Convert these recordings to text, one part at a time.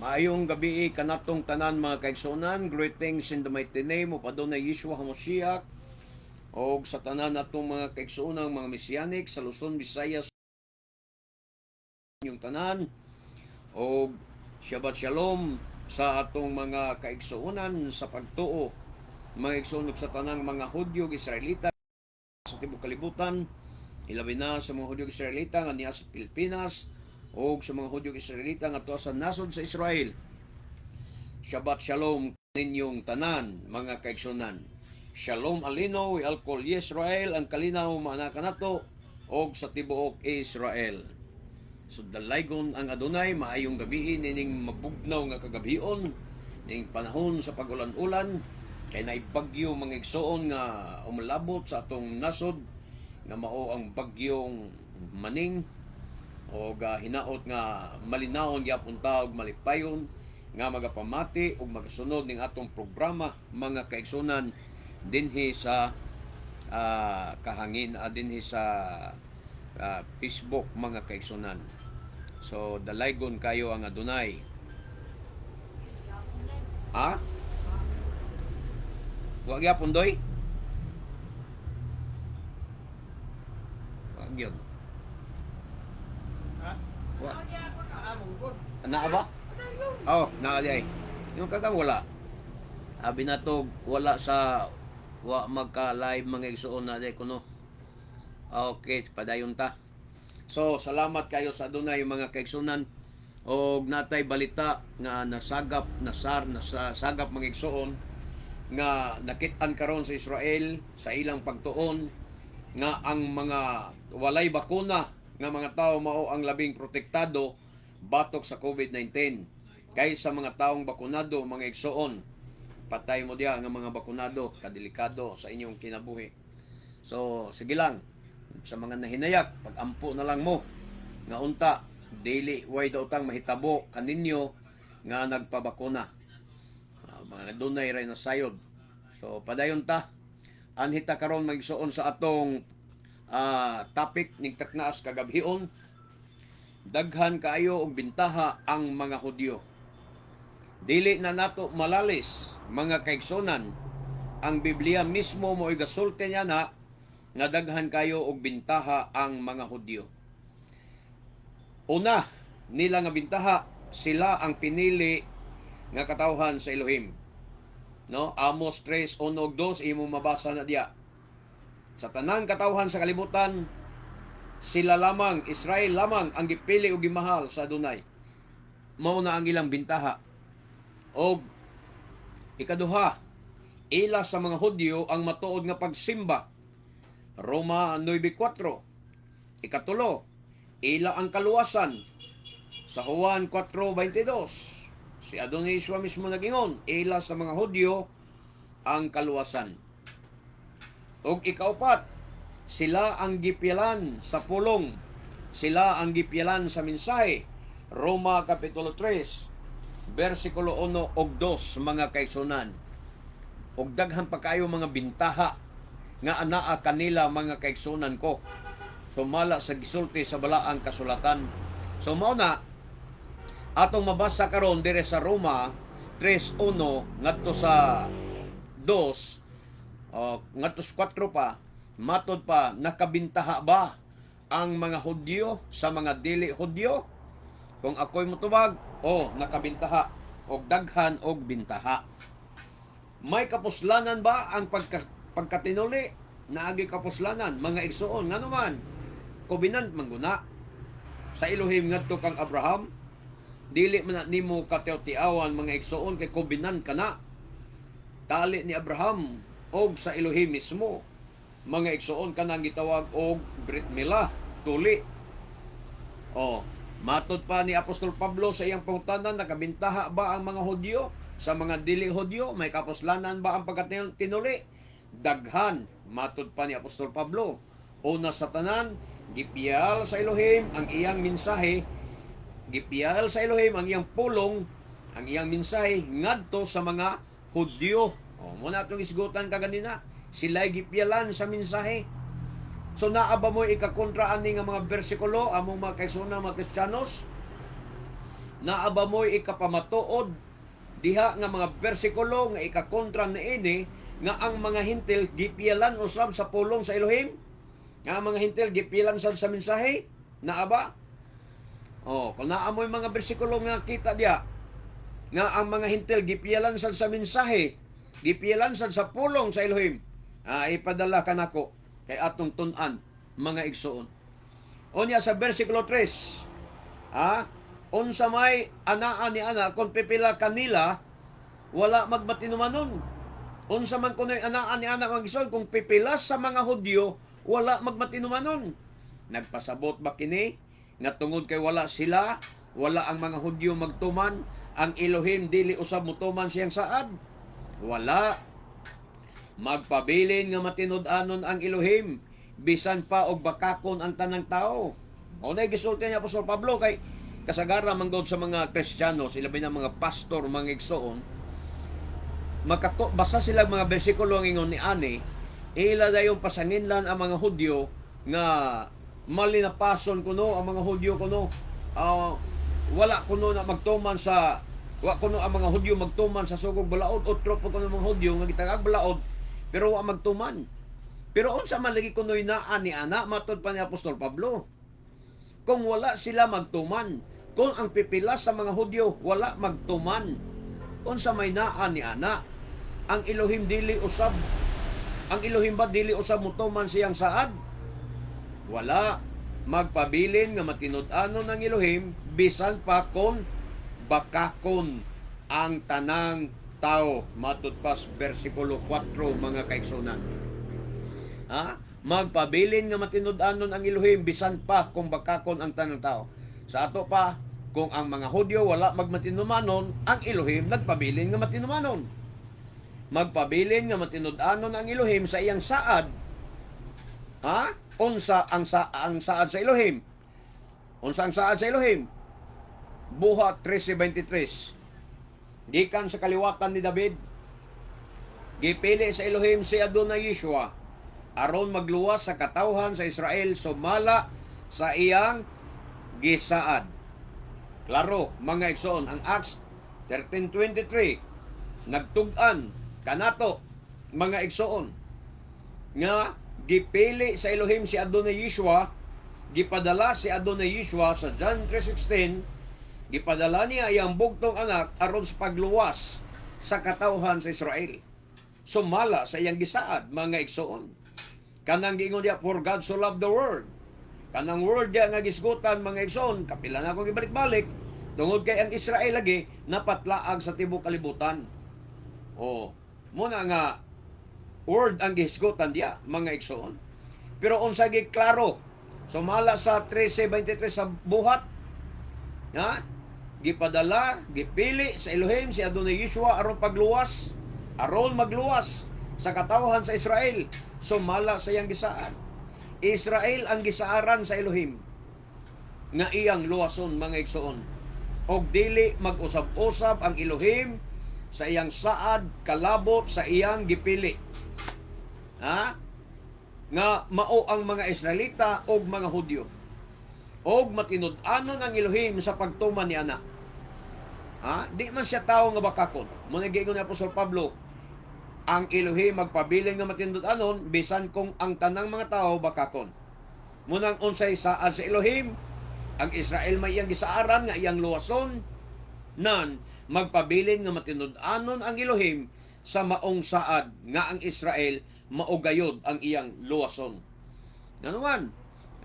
Maayong gabi kanatong tanan, mga kaigsuonan. Greetings in the mighty name of Adonai Yeshua HaMashiach. Og sa tanan natong mga kaigsuonan, mga Messianic sa Luzon, Visayas, inyong tanan. Og Shabbat Shalom sa atong mga kaigsuonan sa pagtuo. Mga igsuon, sa tanang mga Hudyo ug Israelita sa tibuok kalibutan, ilabi na sa mga Hudyo ug Israelita nga niya sa Pilipinas o sa mga Hudyo ug Israelita nga tuwa sa nasod sa Israel. Shabbat Shalom ninyong tanan, mga kaigsuonan. Shalom aleinu al kol Israel, ang kalinaw maana kanato og sa tibuok Israel. So dalaygon ang Adonai. Maayong gabi nining mabugnaw nga kagabhion ning panahon sa pag-ulan-ulan kay naay bagyo, mga igsoon, nga umalabot sa atong nasod nga mao ang bagyong Maning o hinaot nga malinawon gyapon ta og malipayon nga magapamati ug magasunod ning atong programa, mga kaigsunan, dinhi sa kahangin, dinhi sa Facebook, mga kaigsunan. So dalaygon kayo ang Adonai. Ah? Wa gyapon doy? Wa gyud. Ha? Wa. Ah, mungkod. Naa ba? Oh, naa di ay. Yung kagang wala. Abi na to wala sa wa magka-live, mga igsuon, na di kuno. Okay, padayon ta. So, salamat kayo sa Adonai, mga kaigsunan, og natay balita nga nasagap nasar nasagap, mga igsuon, nga nakit-an karon sa Israel sa ilang pagtuon nga ang mga walay bakuna nga mga tao mao ang labing protektado batok sa COVID-19 kaysa mga taong bakunado, mga igsuon. Patay mo diya nga mga bakunado, kadelikado sa inyong kinabuhi. So sige lang, sa mga nahinayak, pagampo na lang mo nga unta dili way daotang mahitabo kaninyo nga nagpabakuna. Mga dunay ray nasayod. So padayon ta, anhi ta karon, magsuon, sa atong topic ning taknaas kagabhion: daghan kaayo og bintaha ang mga Hudyo. Dili na nato malalis, mga kaigsunan, ang Biblia mismo mo gasulti niya na nga daghan kayo og bintaha ang mga Hudyo. Una nila nga bintaha, sila ang pinili nga katawhan sa Elohim. No? Amos 3:1 ug 2, imo mabasa na diya. Sa tanang katawhan sa kalibutan, sila lamang, Israel lamang ang gipili ug gimahal sa Adonai. Mao na ang ilang bintaha. Og ikaduha, ila sa mga Hudyo ang matuod nga pagsimba. Roma 9:4. Ikatulo, ila ang kaluwasan. Sa Juan 4:22, si Adonai Yeshua mismo nagingon, ila sa mga Hudyo ang kaluwasan. Og ikaupat, sila ang gipiyalan sa pulong. Sila ang gipiyalan sa mensahe. Roma Kapitulo 3, versikulo 1 ug 2, mga kaigsunan. Og daghan pa kayo mga bintaha nga anaa kanila, mga kaigsunan ko, sumala sa gisulti sa balaang kasulatan. So mao na atong mabasa karon dire sa Roma 3:1 ngadto sa 2 o ngadto sa 4 pa. Matod pa, nakabintaha ba ang mga Hudyo sa mga dili Hudyo? Kung ako'y mutubag, o nakabintaha og daghan og bintaha. May kapuslanan ba ang pagkatinuli? Naagi kapuslanan, mga igsuon, ngano man covenant mangguna sa Elohim ngadto kang Abraham. Dili man na nimo katiw-tiawan, mga igsuon, kay covenant kana tali ni Abraham og sa Elohim mismo, mga igsuon, kanang gitawag og Brit Mila, tuli. O matod pa ni Apostol Pablo sa iyang pangutana, nakabintaha ba ang mga Hudyo sa mga dili Hudyo? May kapuslanan ba ang pagkatinuli? Daghan. Matod pa ni Apostol Pablo, una sa tanan, gipiyal sa Elohim ang iyang mensahe, gipiyal sa Elohim ang iyang pulong, ang iyang mensahe ngadto sa mga Hudyo. O, muna atong isgutan kaganina, sila'y gipiyalan sa mensahe. So naa ba mo ikakontra ani nga mga bersikulo, among mga kaigsuonan, mga Kristiyanos? Naa ba mo'y ikapamatuod diha nga mga bersikulo nga ikakontra niini nga ang mga Hentil gipiyalan usab sa pulong sa Elohim? Nga ang mga Hentil gipiyalan sad sa mensahe? Naa ba? Oh, kung naa mo'y mga bersikulo nga kita diya nga ang mga Hentil gipiyalan sad sa mensahe, gipiyalan sad sa pulong sa Elohim, ipadala kanako kay atong tun-an, mga igsoon. Unya sa versikulo 3, unsa may anaa ni ana kung pipila kanila wala magmatinumanon? Unsa man kuno'y anaa ni ana, mga igsoon, kung pipila sa mga Hudyo wala magmatinumanon? Nagpasabot ba kini nga tungod kay wala sila, wala ang mga Hudyo magtuman, ang Elohim dili usab motuman siyang saad? Wala. Magpabilin nga matinud-anon ang Elohim bisan pa og bakakon ang tanang tao. Mao na gisulti ni Apostol Pablo kay kasagara man gud sa mga Kristiyano, sila na mga pastor, mga igsoon, makako basa sila mga bersikulo ang ingon ni ani, ila dayon pasanginlan ang mga Hudyo nga malinapason kuno ang mga Hudyo kuno, wala kuno na magtuman sa, wa kuno ang mga Hudyo magtuman sa sugog balaod, otro pa kuno mga Hudyo nga gitagag balaod pero wa magtuman. Pero unsa man lagi kuno'y naa ni ana matod pa ni Apostol Pablo kung wala sila magtuman, kung ang pipila sa mga Hudyo wala magtuman, unsa may naa ni ana? Ang Elohim dili usab, ang Elohim ba dili usab motuman siyang saad? Wala. Magpabilin nga matinud-anon ang Elohim bisan pa kon bakakon ang tanang tao, matud pa sa versikulo 4, mga kaigsunan. Ha? Magpabilin nga matinud-anon ang Elohim bisan pa kung bakakon ang tanang tao. Sa ato pa, kung ang mga Hudyo wala magmatinumanon, ang Elohim nagpabilin nga matinumanon. Magpabilin nga matinud-anon ang Elohim sa iyang saad. Ha? Unsa ang saad sa Elohim? Unsa ang saad sa Elohim? Buhat 13:23. Gikan sa kaliwatan ni David, gipili sa Elohim si Adonai Yeshua aron magluwas sa katawhan sa Israel sumala sa iyang gisaad. Klaro, mga igsoon, ang Acts 13:23 nagtug-an kanato, mga igsoon, nga gipili sa Elohim si Adonai Yeshua, gipadala si Adonai Yeshua sa John 3:16, gipadala niya iyang bugtong anak aron sa pagluwas sa katawhan sa Israel sumala sa iyang gisaad, mga igsoon. Kanang giingon diya, "For God so loved the world." Kanang world diya nga gisgutan, mga igsoon, kapila na akong ibalik-balik, tungod kay ang Israel lagi napatlaag sa tibok kalibutan. O, muna nga world ang gisgutan diya, mga igsoon. Pero unsa gi klaro sumala sa 13:23 sa Buhat? Ha? Gipadala, gipili sa Elohim si Adonai Yeshua aron pagluwas, aron magluwas sa katawhan sa Israel sumala sa iyang gisaad. Israel ang gisaaran sa Elohim nga iyang luwason, mga igsoon. Og dili mag-usab-usab ang Elohim sa iyang saad kalabot sa iyang gipili. Ha? Nga mao ang mga Israelita og mga Hudyo. Og matinud-anon ang Elohim sa pagtuman ni ana. Ha? Di man siya tao nga bakakon. Mao giingon ni Apostol Pablo, ang Elohim magpabilin nga matinud-anon bisan kung ang tanang mga tao bakakon. Munang unsay saad sa Elohim, ang Israel may iyang gisaaran nga iyang luwason, nan magpabilin nga matinud-anon ang Elohim sa maong saad nga ang Israel mao gayod ang iyang luwason. Ngano man,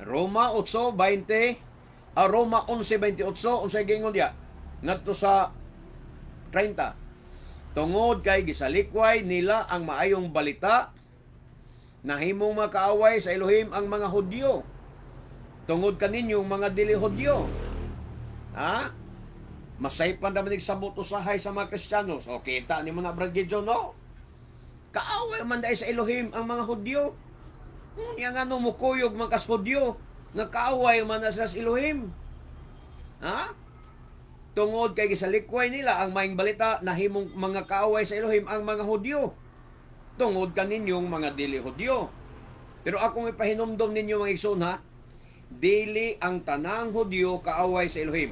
Roma 8:20, Roma 11:28, unsay giingon diya? Ngadto sa 30. Tungod kay gisalikway nila ang maayong balita, nahimong makaaway sa Elohim ang mga Hudyo tungod kaninyong mga dili Hudyo. Ha? Masaypan naman sabot usahay sa mga Kristiyano. So, kita ni mo na, Brad Gideon, no? Kaaway man dahil sa Elohim ang mga Hudyo. Nga nga no mukuyog man kas Hudyo, nga kaaway man na sila sa Elohim. Ha? Tungod kay gisalikway nila ang maayong balita, nahimong mga kaaway sa Elohim ang mga Hudyo tungod kaninyong mga dili Hudyo. Pero akong ipahinumdom ninyo, mga igsoon, ha, dili ang tanang Hudyo kaaway sa Elohim.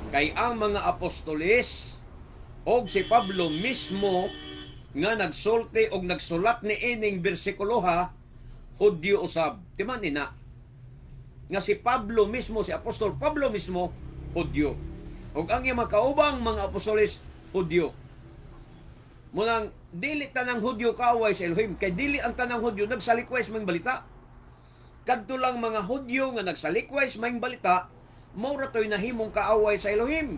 Kay ang mga apostoles og si Pablo mismo nga nagsulti og nagsulat ni ining bersikulo ha, Hudyo usab. Timan ni na nga si Pablo mismo, si Apostol Pablo mismo, Hudyo. Ug ang iyang makaubang mga apostoles, Hudyo. Munang dili tanang Hudyo kaaway sa Elohim, kay dili ang tanang Hudyo nagsalikway sa maayong balita. Kadto lang mga Hudyo nga nagsalikway sa maayong balita, mao ra to'y nahimong kaaway sa Elohim.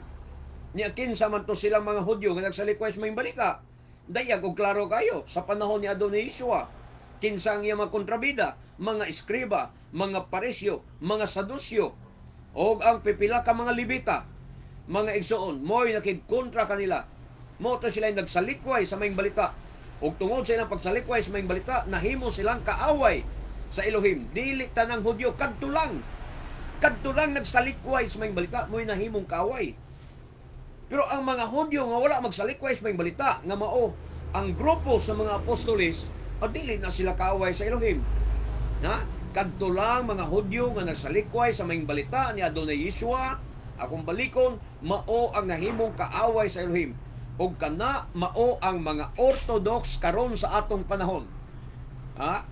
Nya kinsa man to silang mga Hudyo nga nagsalikway sa maayong balita? Dayag og klaro kayo sa panahon ni Adonai Yeshua. Kinsa ang iyang mga kontrabida? Mga eskriba, mga Pariseo, mga Sadusyo, og ang pipila ka mga Libita. Mga igsoon, mo'y nakigkontra kanila. Mao to sila nagsalikway sa maayong balita. Ug tungod sa ilang pagsalikway sa maayong balita, nahimo silang kaaway sa Elohim. Dili tanang Hudyo, kadto lang. Kadto lang nagsalikway sa maayong balita, mo'y nahimong kaaway. Pero ang mga Hudyo nga wala magsalikway sa maayong balita, nga mao ang grupo sa mga apostoles, o dili na sila kaaway sa Elohim. Na? Kadto lang mga Hudyo nga nagsalikway sa maayong balita ni Adonai Yeshua, akong balikon, mao ang nahimong kaaway sa Elohim. Ug kana mao ang mga Orthodox karon sa atong panahon. Ha?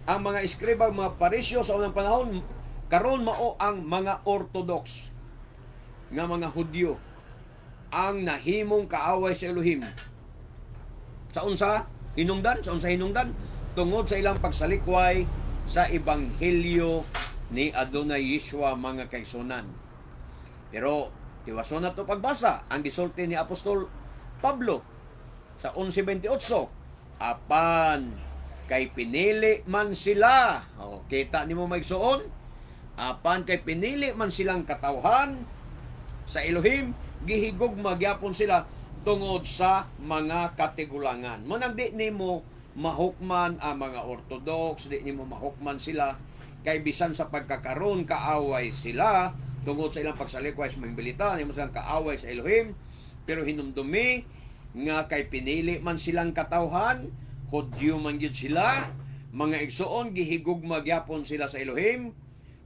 Ang mga eskriba, mga Pariseo sa unang panahon, karon mao ang mga Orthodox nga mga Hudyo ang nahimong kaaway sa Elohim. Sa unsa hinungdan? Sa unsa hinungdan? Tungod sa ilang pagsalikway sa ebanghelyo ni Adonai Yeshua, mga kaigsuonan. Pero tiwason na to pagbasa ang gisulti ni Apostol Pablo sa 11:28. Apan kay pinili man sila. O, kita nimo, maigsuon? Apan kay pinili man silang katawhan sa Elohim, gihigugma gyapon sila tungod sa mga katigulangan. Manang di nimo mahukman ang mga Orthodox, di nimo mahukman sila kay bisan sa pagkakaroon kaaway sila tungod sa ilang pagsalikway sa maayong balita, nimo silang kaaway sa Elohim, pero hinumdumi nga kay pinili man silang katawhan, Hudyo man gyud sila, mga igsoon, gihigugma gyapon sila sa Elohim,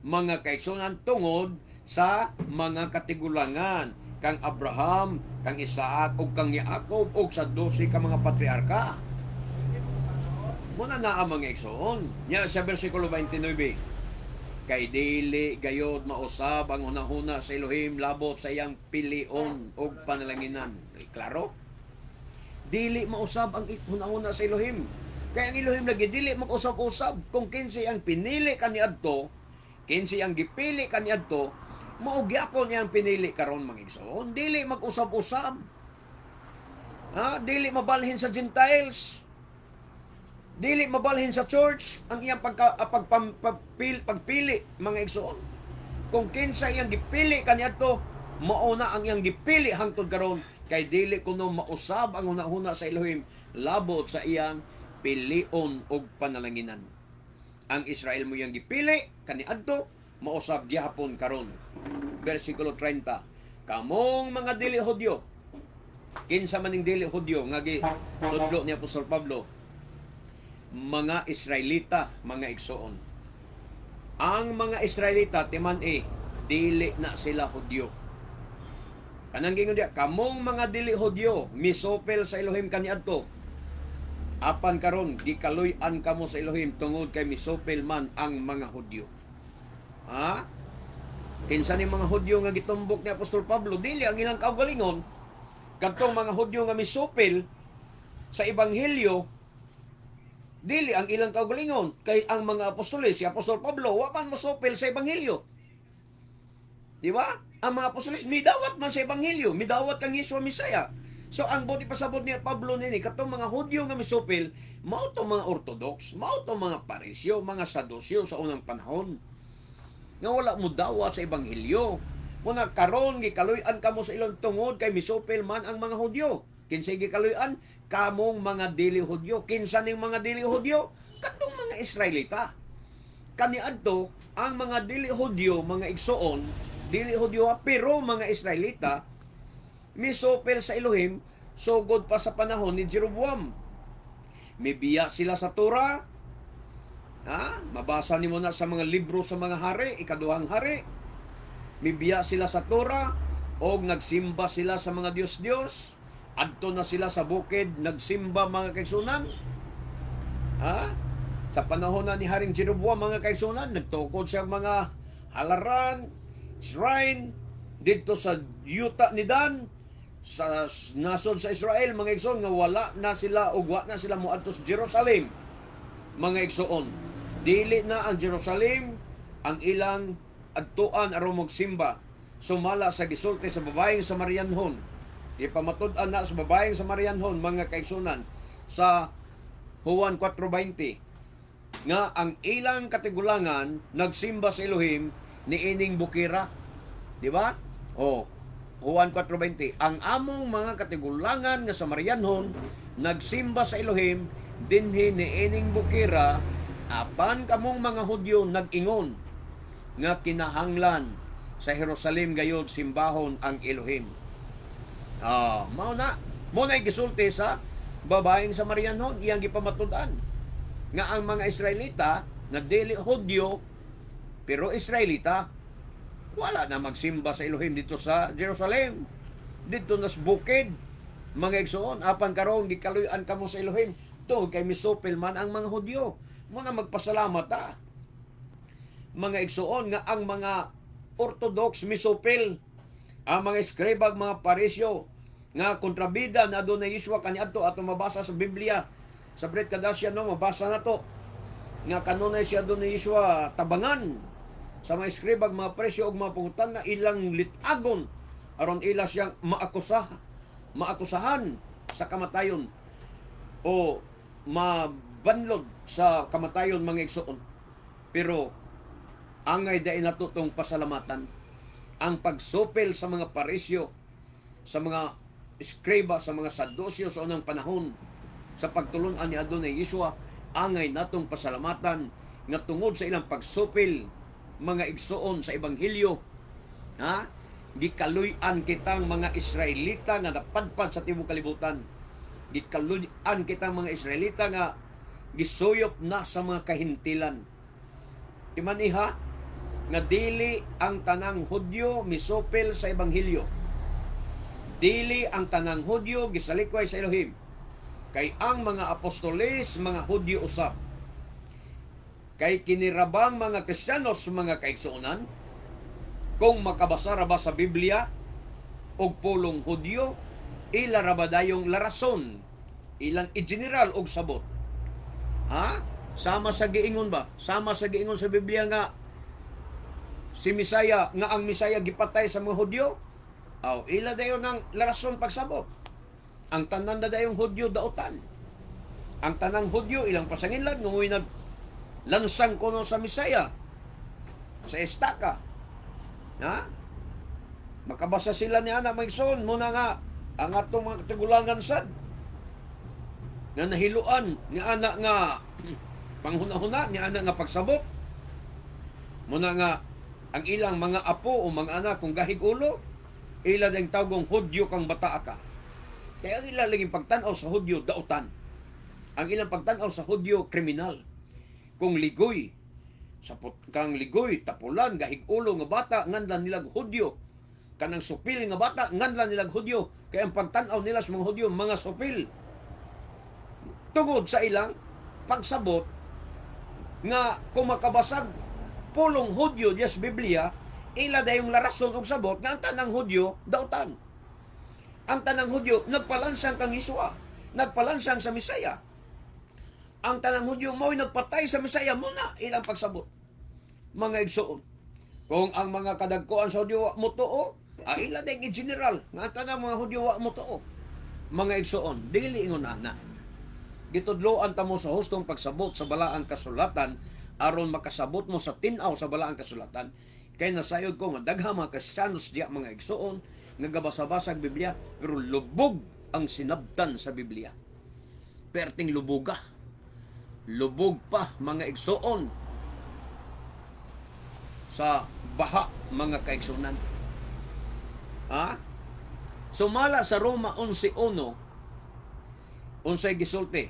mga kaigsuonan, tungod sa mga katigulangan kang Abraham, kang Isaac ug kang Jacob ug sa 12 ka mga patriarka. Muna na ang mga igsoon. Nya sa versikulo 29, kay dili gayod mausab ang hunahuna sa Elohim labot sa iyang pilion ug panalanginan. Eh, klaro? Dili mausab ang hunahuna sa Elohim. Kay ang Elohim lagi dili mag-usab-usab. Kung kinsay ang pinili kaniadto, kinsay ang gipili kaniadto, mao gyapon niyang pinili karon, mga igsoon. Dili mag-usab-usab. Ha? Dili mabalhin sa Gentiles. Dili mabalhin sa church ang iyang pagpili, mga igsoon. Kung kinsa iyang gipili kaniadto, mao na ang iyang gipili hangtod karon, kay dili kuno mausab ang hunahuna sa Elohim labot sa iyang pilion og panalanginan. Ang Israel mo iyang gipili kaniadto, mausab gihapon karon. Versikulo 30. Kamong mga dili Hudyo. Kinsa man ning dili Hudyo nga gitudlo ni Apostol Pablo? Mga Israelita, mga igsoon. Ang mga Israelita, timan eh, dili na sila Hudyo. Kanang gingon diya, kamong mga dili Hudyo, misopel sa Elohim kaniadto. Apan karon gikaluy-an kamo sa Elohim tungod kay misopel man ang mga Hudyo. Ha? Kinsa ni mga Hudyo nga gitumbok ni Apostol Pablo? Dili ang ilang kaugalingon. Kadtong mga Hudyo nga misupil sa ebanghelyo, dili ang ilang kaugalingon, kay ang mga apostoles, si Apostol Pablo, wa man mosupil sa ebanghelyo. Di ba? Ang mga apostoles midawat man sa ebanghelyo, midawat kang Yeshua Mesaya. So ang buot ipasabot ni Pablo nini, katong mga Hudyo nga misupil, mao to mga Orthodox, mao to mga Pariseo, mga Saduseo sa unang panahon nga wala mo dawat sa ebanghelyo. Muna karon gikaluy-an kamo sa Elohim tungod kay misupil man ang mga Hudyo. Kinsay gikaluy-an? Kamong mga dili Hudyo. Kinsa ning mga dili Hudyo? Katong mga Israelita. Kaniadto ang mga dili Hudyo, mga igsoon, dili Hudyo ha, pero mga Israelita, misupil sa Elohim sugod pa sa panahon ni Jeroboam. Mibiya sila sa Torah. Ha? Mabasa nimo na sa mga libro sa mga hari, ikaduhang hari. Mibiya sila sa Torah. Og nagsimba sila sa mga Diyos-Diyos. Adto na sila sa bukid, nagsimba, mga kaigsunan. Ha? Sa panahon na ni Haring Jeroboam, mga kaigsunan, nagtukod siya mga halaran, shrine, dito sa yuta ni Dan, sa nasod sa Israel, mga igsoon, nga wala na sila ug wa na sila moadto sa Jerusalem, mga igsoon. Dili na ang Jerusalem ang ilang adtuan aron magsimba sumala sa gisulti sa babaeng Samarianhon. Ipamatud-an na sa babaeng Samarianhon, mga kaigsunan, sa Juan 4:20 nga ang ilang katigulangan nagsimba sa Elohim niining bukira. Di ba? O, Juan 4:20, ang among mga katigulangan nga Samarianhon nagsimba sa Elohim dinhi niining bukira, apan kamong mga Hudyo nag-ingon nga kinahanglan sa Jerusalem gayud simbahon ang Elohim. Ah, mao na. Mao na gisulti sa babaeng Samarianhon, iyang gipamatud-an nga ang mga Israelita nga dili Hudyo pero Israelita wala na magsimba sa Elohim dito sa Jerusalem. Dito na sa bukid. Mga igsoon, apan karon gikaluy-an kamo sa Elohim tungod kay misupil man ang mga Hudyo. Muna magpasalamat ta, mga igsoon, nga ang mga Orthodox misupil, ang mga eskribag, mga Parisyo nga kontrabida na adunay Yeshua kaniadto, ato mabasa sa Biblia sa Brit Kadasya, no, mabasa na to nga kanunay siya adunay Yeshua tabangan sa mga eskribag, mga Parisyo ug mga pangutana, ilang litagon aron ila siyang maakusahan sa kamatayon o mabanlod sa kamatayon, mga igsoon. Pero angay dai nato tong pasalamatan ang pagsupil sa mga Parisyo, sa mga eskriba, sa mga Sadusyo sa unang panahon sa pagtulun-an ni Adonai Yeshua. Angay natong pasalamatan nga tungod sa ilang pagsupil, mga igsoon, sa ebanghelyo, ha, gikaluy-an kitang mga Israelita nga napadpad sa tibuok kalibutan. Gikaluy-an kitang mga Israelita nga gisuyop na sa mga kahintilan. Timaniha nga dili ang tanang Hudyo misupil sa ebanghelyo. Dili ang tanang Hudyo gisalikway sa Elohim. Kay ang mga apostoles, mga Hudyo usab. Kay kinirabang mga Kristiyanos, mga kaigsuonan, kung makabasa ra ba sa Biblia og pulong Hudyo, ila ra ba dayong larason, ilang i-general og sabot? Ha? Sama sa giingon ba? Sama sa giingon sa Biblia nga si Misaya, nga ang Misaya gipatay sa mga Hudyo? Aw, ila dayon ang larason pagsabot. Ang tanan na dayong Hudyo dautan. Ang tanang Hudyo ilang pasanginlan nga mo'y nag lansang kuno sa Misaya sa estaka. Ha? Makabasa sila ni ana, mga igsoon, muna nga ang atong mga katigulangan sad nga nahiluan ni ana nga panghuna-huna, ni ana nga pagsabot, muna nga ang ilang mga apo o mga anak kung gahig ulo, ila ding tawgong Hudyo kang bata ka. Kaya ang ila laging pagtan-aw sa Hudyo, dautan. Ang ilang pagtan-aw sa Hudyo, kriminal. Kung ligoy sa kang ligoy, tapulan, gahig ulo nga bata, nganlan nilag Hudyo. Kanang supil nga bata, nganlan nilag Hudyo. Kaya ang pagtan-aw nila sa mga Hudyo, mga supil, tungod sa ilang pagsabot nga kung makabasag pulong Hudyo diya sa Biblia, ila dayong larason og sabot nga ang tanang Hudyo dautan. Ang tanang Hudyo nagpalansang kang Yeshua, nagpalansang sa Misaya. Ang tanang Hudyo mo'y nagpatay sa Misaya. Muna ilang pagsabot. Mga igsoon, kung ang mga kadagkoan sa Hudyo wa motuo, ang ila dayong i-general nga ang tanang mga Hudyo wa motuo. Mga igsoon, dili ingon ana. Gitudloan ta mo sa hustong pagsabot sa balaang kasulatan aron makasabot mo sa tin-aw sa balaang kasulatan. Kay nasayod ko nga daghang mga Kristiyanos diya, mga igsoon, nga gabasa-basag Biblia pero lubog ang sinabtan sa Biblia. Perting lubuga. Lubog pa, mga igsoon, sa baha, mga kaigsunan. Ha? Sumala sa Roma 11.1, unsay gisulti?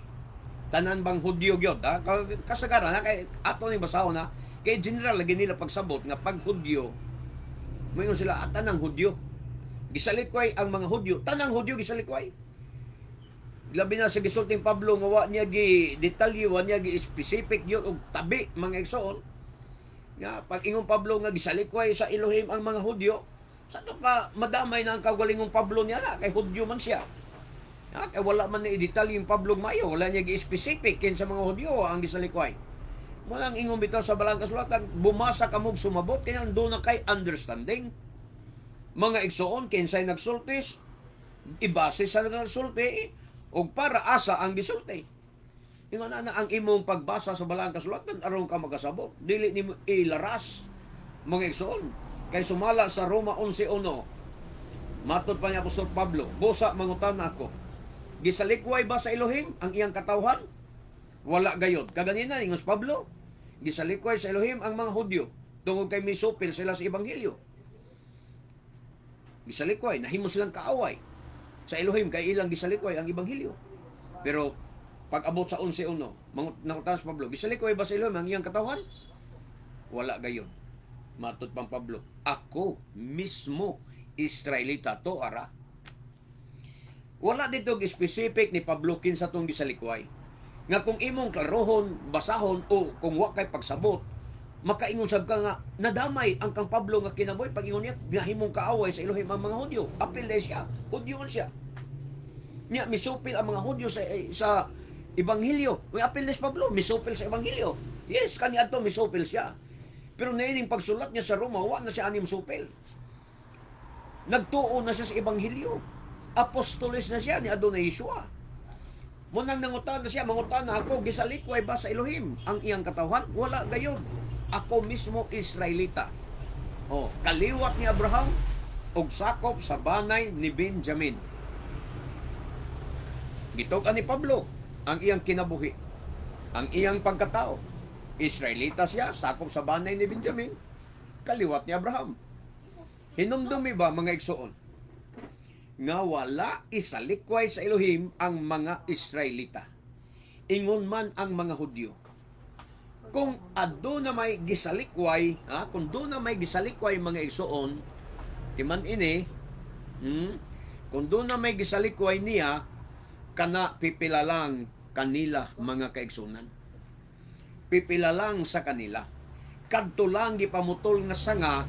Tanan bang Hudyo gyud? Ha? Kasagaran ha, kay ato ning basahon ha. Kay general lagi nila pagsabot nga pag Hudyo, moingon sila at tanang Hudyo. Gisalikway ang mga Hudyo, tanang Hudyo gisalikway. Labi na sa gisulting Pablo nga wa niya gi detalye, wa niya gi specific yun og tabi, mga igsoon. Nga pag ingon Pablo nga gisalikway sa Elohim ang mga Hudyo, sa to pa madamay na ang kaugalingong Pablo niya na kay Hudyo man siya. Ha, kay wala man ni detalye yung Pablo mayo, wala niya gi specific kinsa mga Hudyo ang gisalikway. Mo lang ingon bitaw sa Balaang Kasulatan, bumasa kamog sumabot kay doon na kay understanding. Mga igsoon, kinsay nagsultis, ibase sa nagsulti og para asa ang gisulti. Ingon na na ang imong pagbasa sa Balaang Kasulatan aron ka makasabot. Dili nimo ilaras, mga igsoon. Kay sumala sa Roma 11:1, matod pa ni Apostol Pablo, "Busa mangutana ako. Gisalikway ba sa Elohim ang iyang katawhan? Wala gayod." Kaganina ingos Pablo, gisalikway sa Elohim ang mga Hudyo tungod kay misupil sila sa ebanghelyo. Gisalikway, nahimo silang kaaway sa Elohim kay ilang gisalikway ang ebanghelyo. Pero pag abot sa 11:1, nangutana si Pablo, "Gisalikway ba sa Elohim ang iyang katawhan? Wala gayon." Matod pang Pablo, "Ako mismo Israelita to ara." Wala dito specific ni Pablo kinsa tong gisalikway. Nga kung imong klarohon, basahon o kung wa kay pagsabot, makaingon sab ka nga nadamay ang kang Pablo nga kinabuhi pag ingon niya nahimong kaaway sa Elohim ang mga Hudyo. Apil dahil siya, Hudyo man siya. Nya misupil ang mga Hudyo sa ebanghelyo. May apil ni Pablo, misupil sa ebanghelyo. Yes, kani adto misupil siya. Pero niining pagsulat niya sa Roma, wa na siya anim supil. Nagtuo na siya sa ebanghelyo. Apostoles na siya ni Adonai Yeshua. Munang nangutana siya, "Mangutana ako, gisalikway ba sa Elohim ang iyang katawhan? Wala gayon. Ako mismo Israelita. Oh, kaliwat ni Abraham ug sakop sa banay ni Benjamin." Gitug-an ni Pablo ang iyang kinabuhi, ang iyang pagkatao. Israelita siya, sakop sa banay ni Benjamin, kaliwat ni Abraham. Hinumdumi ba, mga igsoon, nga wala isalikway sa Elohim ang mga Israelita? Ingon man ang mga Hudyo. Kung aduna may gisalikway, ha, kung doon na may gisalikway, mga igsoon, timan ini, kung doon na may gisalikway niya, kana pipila lang kanila, mga kaigsunan. Pipila lang sa kanila. Kadto lang gipamutol nga sanga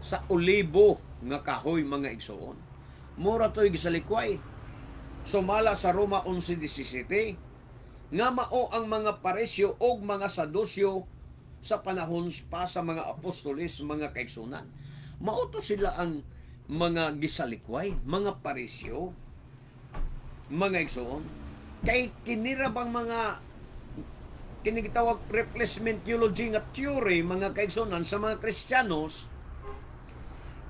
sa olibo nga kahoy, mga igsoon. Mura to'y gisalikway. Sumala sa Roma 11:17 nga mao ang mga Pariseo og mga Saduseo sa panahon pa sa mga apostoles, mga kaigsunan. Mao to sila ang mga gisalikway, mga Pariseo, mga igsoon. Kay kinira bang mga kini gitawag replacement theology nga theory, mga kaigsunan, sa mga Kristiyanos,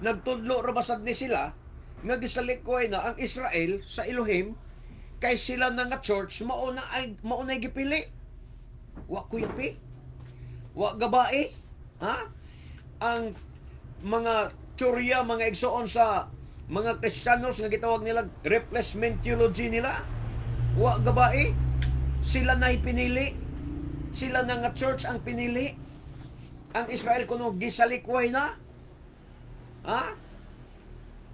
nagtudlo ra basad ni sila nga gisalikway na ang Israel sa Elohim kay sila na nga church mao na gipili. Wa kuyapi, wa gabae, ha. Ang mga teorya, mga igsoon, sa mga Kristiyanos nga gitawag nila replacement theology nila, wa gabae, sila na pinili, sila na nga church ang pinili, ang Israel kuno gisalikway na, ha.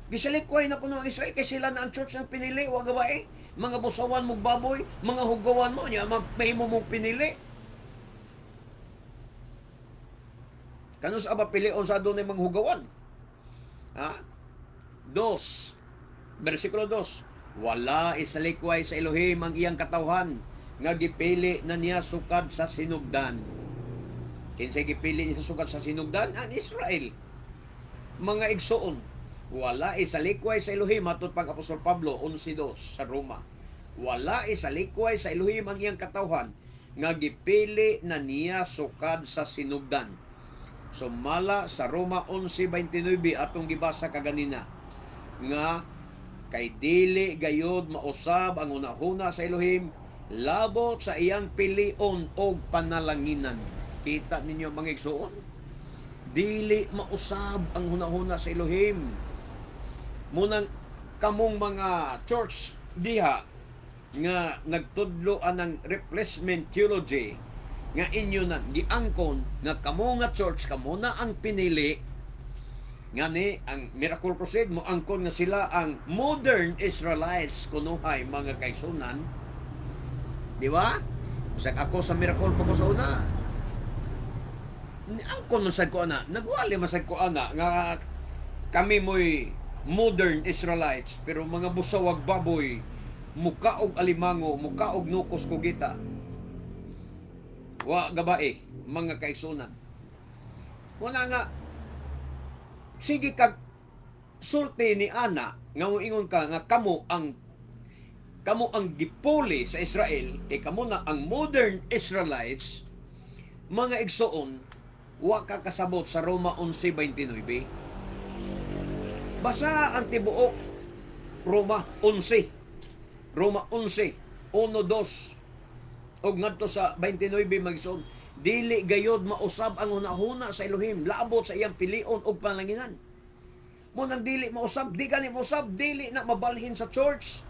Gisalikway na kuno ang Israel kay sila na ang church ang pinili. Wa gabae. Mga busawan mong baboy, mga hugawan mo niya, mahimo mong pinili. Kanus aba pilion sa adunay mga hugawan? Ha? Dos. Versikulo 2. "Wala isalikway sa Elohim ang iyang katawhan nga gipili na niya sukad sa sinugdan." Kinsay gipili niya sukad sa sinugdan? Ang Israel. Mga igsoon, wala isalikway sa Elohim, matod pag Apostol Pablo 11:2 sa Roma. Wala isalikway sa Elohim ang iyang katawhan nga gipili na niya sukad sa sinugdan. Sumala sa Roma 11:29 atong gibasa kaganina nga kay dili gayod mausab ang hunahuna sa Elohim labot sa iyang pilion og panalanginan. Kita ninyo, mga igsoon? Dili mausab ang hunahuna sa Elohim. Munang kamong mga church diha nga nagtudlo anang replacement theology nga inyo na giangkon nga kamo nga church kamo na ang pinili. Ngani ang Miracle Crusade mo angkon nga sila ang modern Israelites kunuhay, mga kaigsuonan. Di ba? Bisag ako sa Miracle pa ko sa una. Angkon man sad ko ana, nagwali man sad ko ana nga kami mo'y modern Israelites, pero mga busawag baboy, muka og alimango, muka og nukos kugita. Wa gabae, mga kaigsuonan. Muna nga sige kag sulti ni ana nga moingon ka nga kamo ang gipuli sa Israel kay kamo na ang modern Israelites, mga igsoon, wa ka kasabot sa Roma 11:29. Basa ang tibuok Roma 11. Roma 11, 1, 2 og ngadto sa 29, mga igsoon. Dili gayod mausab ang hunahuna sa Elohim labot sa iyang pilion og palanginan. Mo nang dili mausab, di gani mausab, dili na mabalhin sa church.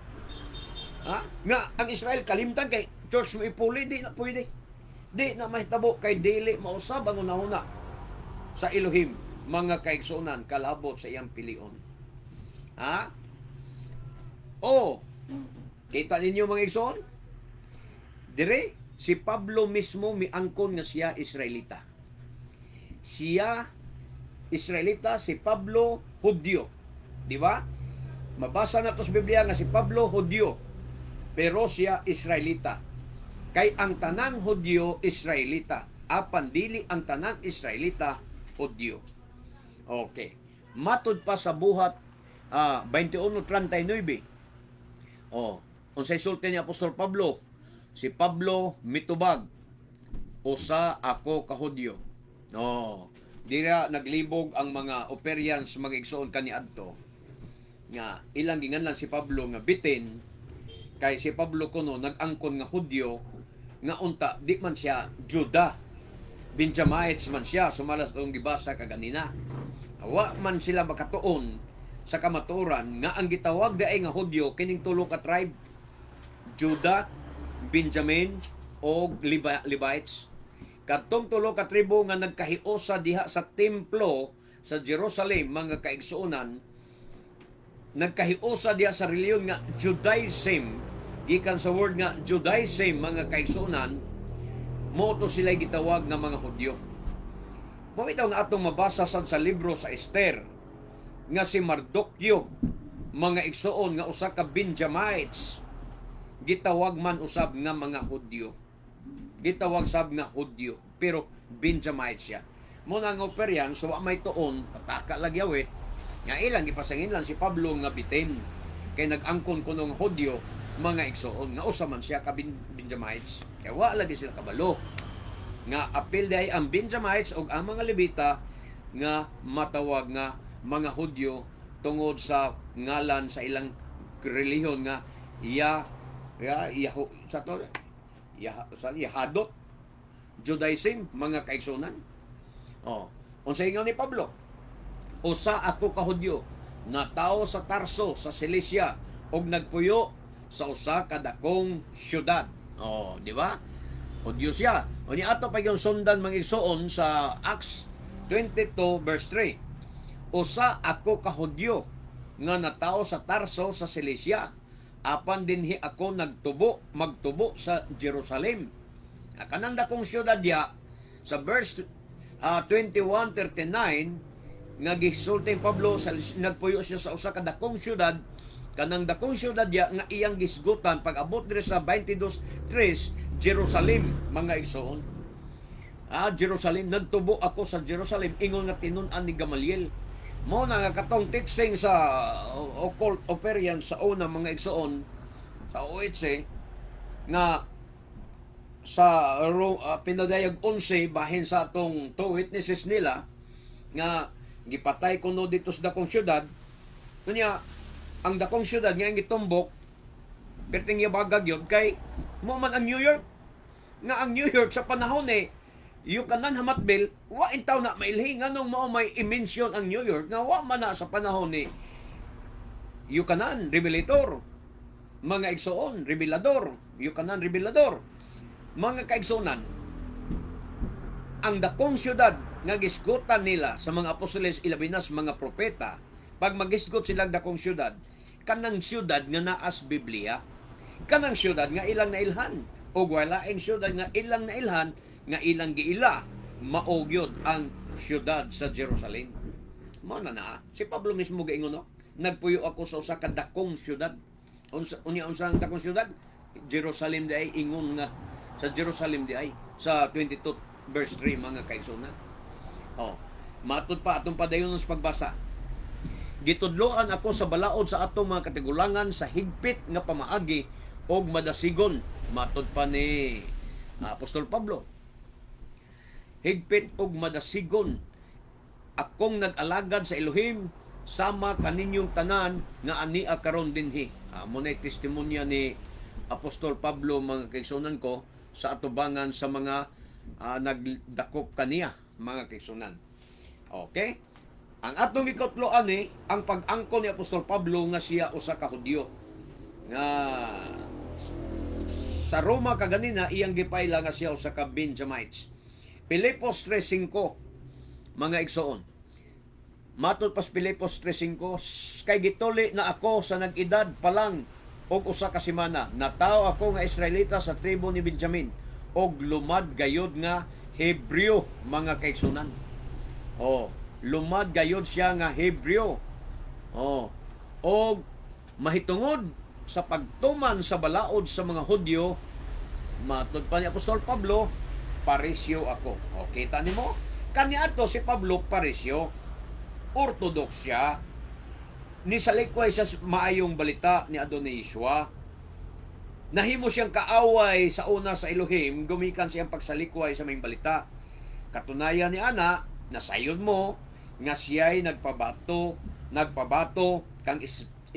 Ha? Nga ang Israel kalimtan kay church mo ipuli, di na pwede. Di na mahitabo kay dili mausab ang hunahuna sa Elohim, mga kaigsuonan, kalabot sa iyang pilion. Ha? O, kita ninyo, mga igsoon? Dire, si Pablo mismo miangkon nga siya Israelita. Siya Israelita, si Pablo Hudyo. Di ba? Mabasa na to sa Biblia nga si Pablo Hudyo, pero siya Israelita. Kay ang tanang Hudyo Israelita, apan dili ang tanang Israelita Hudyo. Okay. Matud pa sa Buhat 21:39. Oh, unsay sulti ni Apostol Pablo? Si Pablo mitubag, "Usa ako ka Hudyo." No. Dira naglibog ang mga Operians, mga igsoon, kaniadto nga ilang ginganlan si Pablo nga bitin kay si Pablo kuno nag-angkon nga Hudyo nga unta di man siya Juda. Benjamites man siya sumala sa atong gibasa kaganina. Wa man sila makatuon sa kamatuoran nga ang gitawag diay nga Hudyo kining tulo ka tribe: Judah, Benjamin o Levites. Kadtong tulo ka tribo nga nagkahiusa diha sa templo sa Jerusalem, mga kaigsuonan, nagkahiusa diha sa relihiyon nga Judaism, gikan sa word nga Judaism, mga kaigsuonan, mo to sila gitawag nga mga Hudyo. Mao ito nga atong mabasa sad sa libro sa Esther nga si Mardokyo, mga igsuon, nga usa ka Benjamites, gitawag man usab nga mga Hudyo. Gitawag sab nga Hudyo, pero Benjamite siya. Mo na nga Operian, so wa may tuon, pataka lagi awit, nga ilang gipasangin lang si Pablo nga bitin. Kay nag-angkon kuno nga Hudyo, mga igsuon, nga usa man siya ka Benjamites. Kaya wa lagi sila kabalo nga apil diay ang Benjamites ug ang mga Levita nga matawag nga mga Hudyo tungod sa ngalan sa ilang relihiyon nga ya ya Yahu, sa to ya sa Yahadot Judaism, mga kaigsunan. Oh, unsa ingon ni Pablo? "Usa ako ka Hudyo, natawo sa Tarso sa Cilicia ug nagpuyo sa usa ka dakong syudad." Oh, di ba? Hudyo siya. O ni ato pa yung sundan, mga igsoon, sa Acts 22 verse 3. "Usa ako ka Hudyo nga natawo sa Tarso sa Cilicia. Apan dinhi ako nagtubo, magtubo sa Jerusalem." Kanang dakong syudad ya sa verse 21:39 nga gisulti ni Pablo sa nagpuyo siya sa usa ka dakong syudad, kanang dakong syudad ya nga iyang gisgutan pag abot diri sa 22:3, Jerusalem, mga igsoon. Jerusalem, nagtubo ako sa Jerusalem ingon nga tinun-an ni Gamaliel. Mo na nga katong teaching sa occult Operian sa una, mga igsoon, sa OHC nga sa pinadayag 11, bahin sa atong two witnesses nila nga gipatay kuno dito sa dakong syudad. Kunya ang dakong syudad nga ang gitumbok perting yabagag yun kay mo man ang New York, nga ang New York sa panahon ni Yochanan Hamatbil wa intaw na mailhi. Nganong mao may i-mention ang New York nga wa man na sa panahon ni Yochanan Revelator, mga igsoon? Revelador, Yochanan Revelador, mga kaigsuonan. Ang dakong syudad nga gisgutan nila sa mga apostoles, ilabi na sa mga propeta, pag magisgot sila dakong syudad, kanang syudad nga naas Biblia, kanang syudad nga ilang nailhan, o walaing syudad nga ilang nailhan nga ilang giila, mao gyud ang syudad sa Jerusalem. Mao na na si Pablo mismo gaingon, no? "Nagpuyo ako sa usa ka dakong syudad." Unsa unya, unsa ang dakong syudad? Jerusalem di ay, ingon nga sa Jerusalem di ay sa 22 verse 3, mga kaigsuonan. Oh, matud pa atong padayon sa pagbasa. "Gitudloan ako sa balaod sa atong mga katigulangan sa higpit nga pamaagi og madasigon," matud pa ni Apostol Pablo. "Higpit og madasigon akong nag-alagad sa Elohim sama kaninyong tanan nga ania karon dinhi." Mo na testimonya ni Apostol Pablo, mga kaigsuonan ko, sa atubangan sa mga nagdakop kaniya, mga kaigsuonan. Okay? Ang atong ikatlo ani ang pag-angkon ni Apostol Pablo nga siya usa ka Hudyo. Nga sa Roma kaganina iyang gipaila nga siya usa ka Benjamites. Filipos 3:5, mga igsoon. Matod pas Filipos 3:5, "Kay gituli na ako sa nag-edad pa lang og 1 ka semana. Natawo ako nga Israelita sa tribo ni Benjamin og lumad gayod nga Hebreo," mga kaigsuonan. Oh, lumad gayod siya nga Hebreo. Oh, og mahitungod sa pagtuman sa balaod sa mga Hudyo, matod pa ni Apostol Pablo, "Parisyo ako." O, kita nimo? Kaniadto si Pablo Parisyo. Orthodox siya. Nisalikway siya sa maayong balita ni Adonai Yeshua. Nahimo siyang kaaway sa una sa Elohim, gumikan siyang pagsalikway sa maayong balita. Katunayan ni ana, nasayod mo nga siya'y nagpabato kang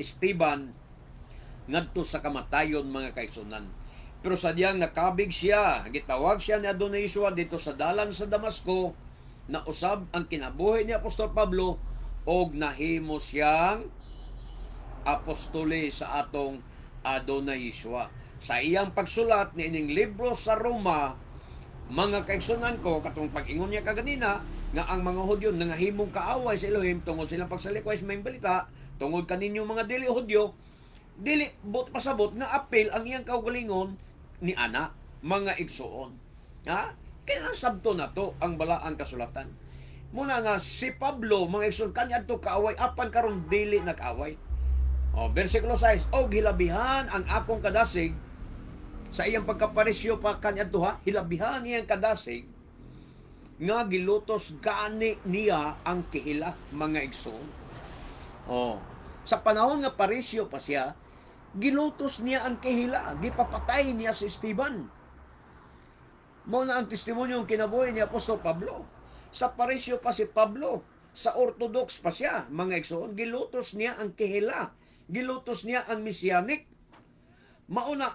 Esteban ngadto sa kamatayon, mga kaigsuonan. Pero sadyang nakabig siya, gitawag siya ni Adonai Yeshua dito sa dalan sa Damasco, nausab ang kinabuhi ni Apostol Pablo og nahimo siyang apostoli sa atong Adonai Yeshua. Sa iyang pagsulat ni ining libro sa Roma, mga kaigsuonan ko, katong pag-ingon niya kaganina, nga ang mga Hudyo nangahimong kaaway sa Elohim tungod silang pagsalikway sa maayong balita, tungod kaninyo mga dili Hudyo, dili bot pasabot nga apil ang iyang kaugalingon ni ana, mga igsuon. Ha? Kaya sabto na to ang balaang kasulatan. Muna nga si Pablo, mga igsuon, kaniadto kaaway apan karon dili na kaaway. O, versikulo 6, "Og hilabihan ang akong kadasig," sa iyang pagkaparisyo pa kaniadto ha, hilabihan iyang kadasig nga gilutos gani niya ang kihila, mga igsoon. Oh, sa panahon nga parisyo pa siya, gilutos niya ang kihila, gipapatay niya si Esteban. Mao na ang testimonyo ng kinabuhi ni Apostol Pablo. Sa parisyo pa si Pablo, sa Orthodox pa siya, mga igsoon, gilutos niya ang kihila, gilutos niya ang Messianic. Mauna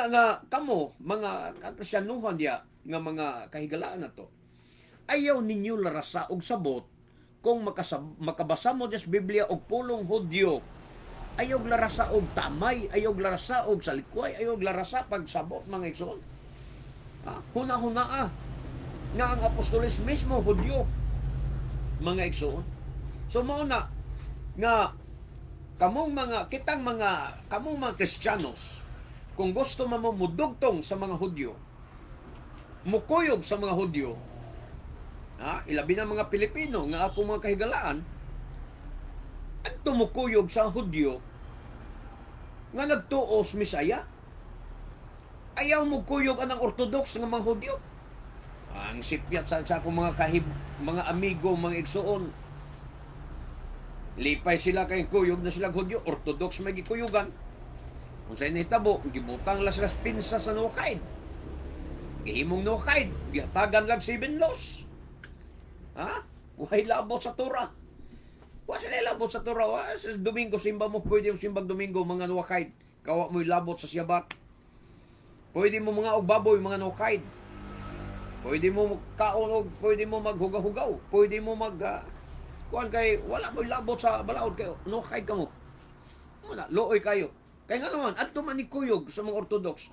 nga kamo mga Kristiyanuhan diya nga mga kahigalaan na to. Ayaw ninyo larasa og sabot kung makabasa mo sa Biblia og pulong Hudyo. Ayaw larasa og tamay, ayaw larasa og salikway, ayaw larasa pagsabot, mga igsoon. Ha? Huna-huna ah. Nga ang apostoles mismo Hudyo, mga igsoon. So mao na nga kamong mga kitang mga kamong mga Kristiyanos, kung gusto mo mudugtong sa mga Hudyo, mukuyog sa mga Hudyo, ha, ilabi na mga Pilipino nga ako mga kahigalaan, adto mukuyog sa Hudyo nga nagtuos Misaya. Ayaw mo kuyog anang Orthodox nga mga Hudyo. Ang sipyat sa akong mga kahib, mga amigo, mga igsuon. Lipay sila kay kuyog na sila Hudyo, Orthodox may gikuyugan. Unsay nahitabo, gibutang la sila pinsa sa Noahide. Gihimong Noahide, gihatagan lang seven laws. Ha? Way labot sa Torah. Wa sila labot sa Torah. Wa sa Domingo simba mo, pwede mo simbag Domingo, mga Noahide. Kawa mo'y labot sa Syabat. Pwede mo mga og baboy, mga Noahide. Pwede mo kaon og pwede mo maghugaw-hugaw. Pwede mo mag kuan kay wala mo'y labot sa balaod kayo. Noahide ka mo. Wala, looy kayo. Kay nga naman, adto man ni kuyog sa mga Orthodox.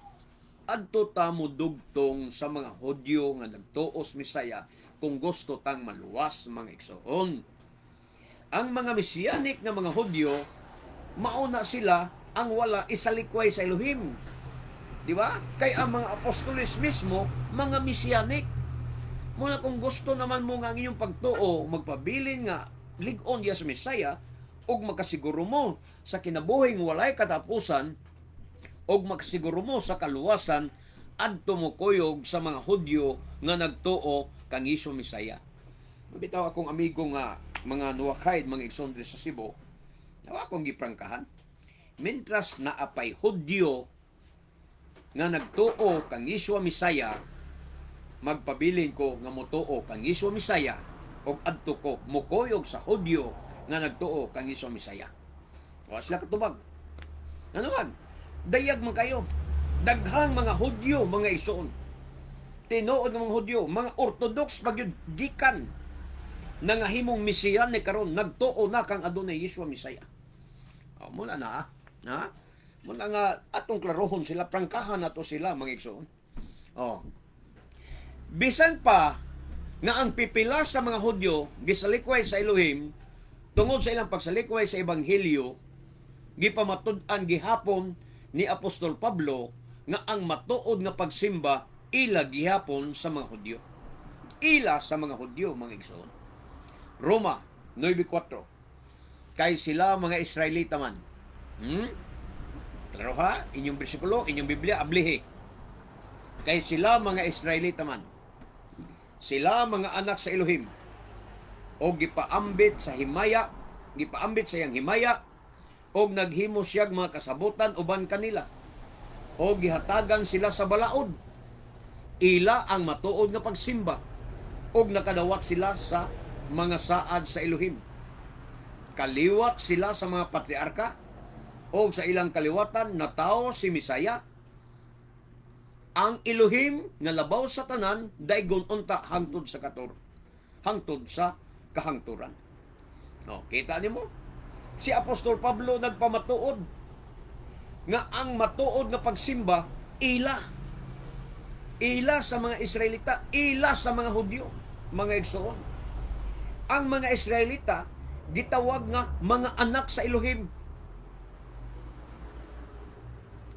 Adto ta mo dugtong sa mga Hudyo nga nagtuos Misaya. kung gusto tang maluwas, mga igsoon. Ang mga Messianic nga mga Hudyo, mauna sila ang wala isalikway sa Elohim. Di ba? Kay ang mga apostoles mismo, mga Messianic. Muna kung gusto naman mo nga ang inyong pagtuo, magpabilin nga lig-on diya sa Mesaya, ug makasiguro mo sa kinabuhing walay katapusan, ug makasiguro mo sa kaluwasan, adto mo kuyog sa mga Hudyo nga nagtuo kang Hesus Mesaya. Bitaw akong amigo nga mga Noachide, mga igsoon diri sa Cebu, nawa akong giprangkahan. Mentras naapay Hudyo nga nagtuo kang Yeshua Mesaya, magpabilin ko nga motuo kang Yeshua Mesaya ug adto ko mukuyog sa Hudyo nga nagtuo kang Yeshua Mesaya. Wa sila katubag. Ano man? Dayag man kayo. Daghang mga Hudyo, mga igsoon. Tinuod ng mga Hudyo, mga Orthodox pag yun, gikan na nga himong Messianic karon nagtuo na kang adunay Yeshua Mesaya. Oh, muna na ah. Ha? Muna nga atong klarohon sila, prangkahan nato sila, mga igsoon. Oh. Bisan pa nga ang pipila sa mga Hudyo gisalikway sa Elohim tungod sa ilang pagsalikway sa ebanghelyo, gipamatud-an gihapon ni Apostol Pablo nga ang matuod nga pagsimba ila gihapon sa mga Hudyo. Ila sa mga Hudyo, mga igsoon. Roma 9:4. Kay sila mga Israelita man. Klaro ha? Inyong bersikulo, inyong Biblia, ablihi. Kay sila mga Israelita man. Sila mga anak sa Elohim. O gipaambit sa himaya, gipaambit sa iyang himaya, og naghimo siyag mga kasabutan uban kanila. O gihatagan sila sa balaod. Ila ang matuod nga pagsimba og nakadawat sila sa mga saad sa Elohim. Kaliwat sila sa mga patriarka og sa ilang kaliwatan natawo si Misaya. Ang Elohim nga labaw sa tanan daygon unta hangtod sa katur hangtod sa kahangturan. No, kita nimo? Si Apostol Pablo nagpamatuod nga ang matuod nga pagsimba ila ila sa mga Israelita, ila sa mga Hudyo, mga igsoon. Ang mga Israelita gitawag nga mga anak sa Elohim.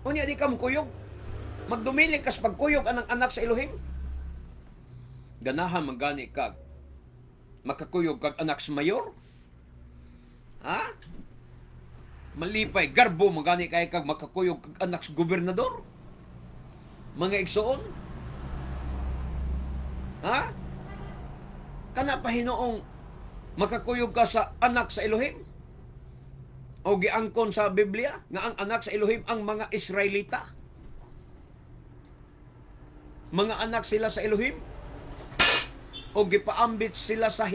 Unya di ka mukuyog. Magdumilig kas pagkuyog anang anak sa Elohim. Ganahan man gani kag makakuyog kag anak sa mayor. Ha? Malipay, garbo man gani kay kag makakuyog kag anak sa gobernador. Mga igsoon. Ha? Kana pa hinuong makakuyog ka sa anak sa Elohim? O giangkon sa Biblia nga ang anak sa Elohim ang mga Israelita. Mga anak sila sa Elohim. O gipaambit sila sa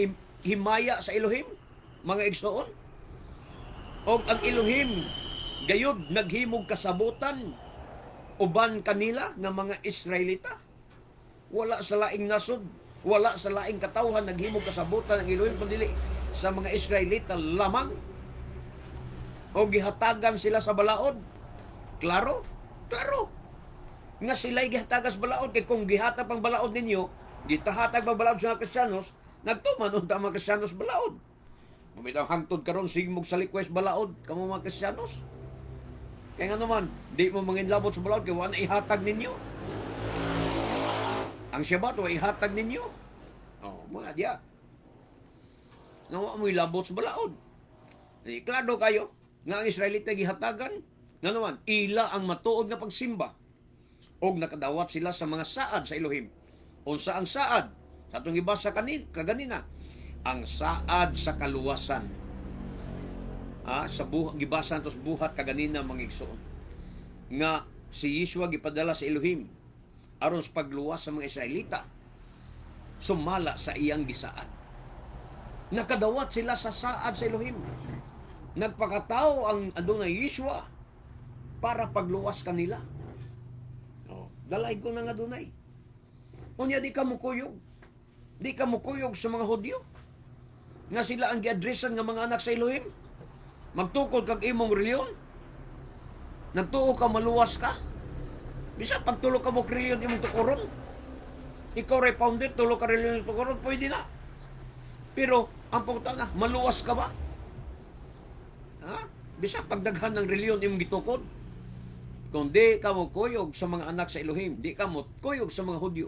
himaya sa Elohim, mga igsoon. O ang Elohim gayud naghimog kasabutan uban kanila nga mga Israelita. Wala sa laing nasod, wala sa laing katawhan naghimog kasabutan ang Elohim kundi sa mga Israelita lamang. O gihatagan sila sa balaod. Klaro? Klaro. Nga sila'y gihatagan sa balaod. Kay kung gihatag pang balaod ninyo, gitahatag pang balaod sa mga Kristiyanos, nagtuman unta ang mga Kristiyanos balaod. Bumitaw hangtod karon sigmog sa likwes balaod kamo mga Kristiyanos. Kaya nga naman, di mo manginlabot sa balaod kay wala ihatag ninyo. Ang Shabbat wa ihatag ninyo. Oh, mga diya. Nga wa mo ilabot sa balaod. Di, klaro kayo nga ang Israelita gihatagan nga naman ila ang matuod nga pagsimba og nakadawat sila sa mga saad sa Elohim. Unsa ang saad? Sa atong gibasa kaganina, ang saad sa kaluwasan. Sa gibasa nato sa buhat kaganina, mga igsoon. Nga si Yeshua gipadala sa Elohim aron sa pagluwas sa mga Israelita sumala sa iyang gisaad. Nakadawat sila sa saad sa Elohim. Nagpakatao ang adunay Yeshua para pagluwas kanila. Oh, dalay ko na nga dunay. Unya di ka mukuyog. Di ka mukuyog sa mga Hudyo. Nga sila ang giadresan nga mga anak sa Elohim. Magtukod kag imong reliyon. Nagtuo ka maluwas ka. Bisa pagtulo ka mo reliyon imong tukuron. Ikaw ray founder, tulo ka reliyon tukoron, pwede na. Pero ang pangutana, maluwas ka ba? Ha? Bisa pagdaghan ng reliyon imong gitukod. Kung di ka mo kuyog sa mga anak sa Elohim, di ka mo kuyog sa mga Hudyo,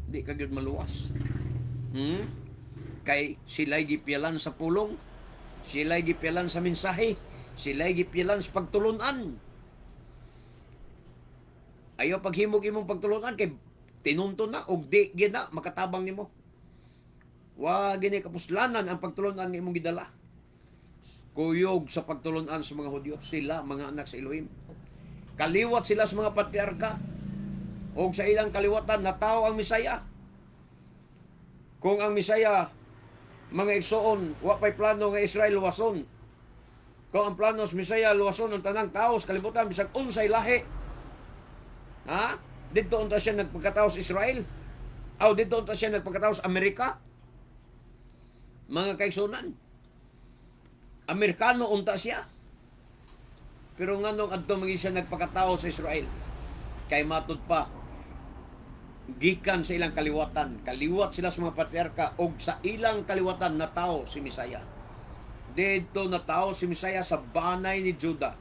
di ka gyud maluwas. Kay sila'y gipiyalan sa pulong, sila'y gipiyalan sa mensahe, sila'y gipiyalan sa pagtulunan. Ayaw paghimog imong pagtulunan kay tinunton na og di gyud na makatabang nimo. Wa gini kapuslanan ang pagtulunan nga imong gidala. Kuyog sa pagtulunan sa mga Hudyo, sila mga anak sa Elohim. Kaliwat sila sa mga patriarka. Og sa ilang kaliwatan natawo ang Misaya. Kung ang Misaya mga igsoon, wa pay plano nga Israel luwason. Kung ang plano sa Misaya luwason ang tanang tao sa kalibutan bisag unsay lahi. Ha? Didto unta siya nagpagkatao sa Israel. Aw didto unta siya nagpagkatao sa Amerika. Mga kaigsunan. Amerikano unta siya. Pero nganong adto man siya nagpakatao sa Israel? Kay matud pa gikan sa ilang kaliwatan, kaliwat sila sa mga patriarka og sa ilang kaliwatan natawo si Misaya. Didto natawo si Misaya sa banay ni Juda,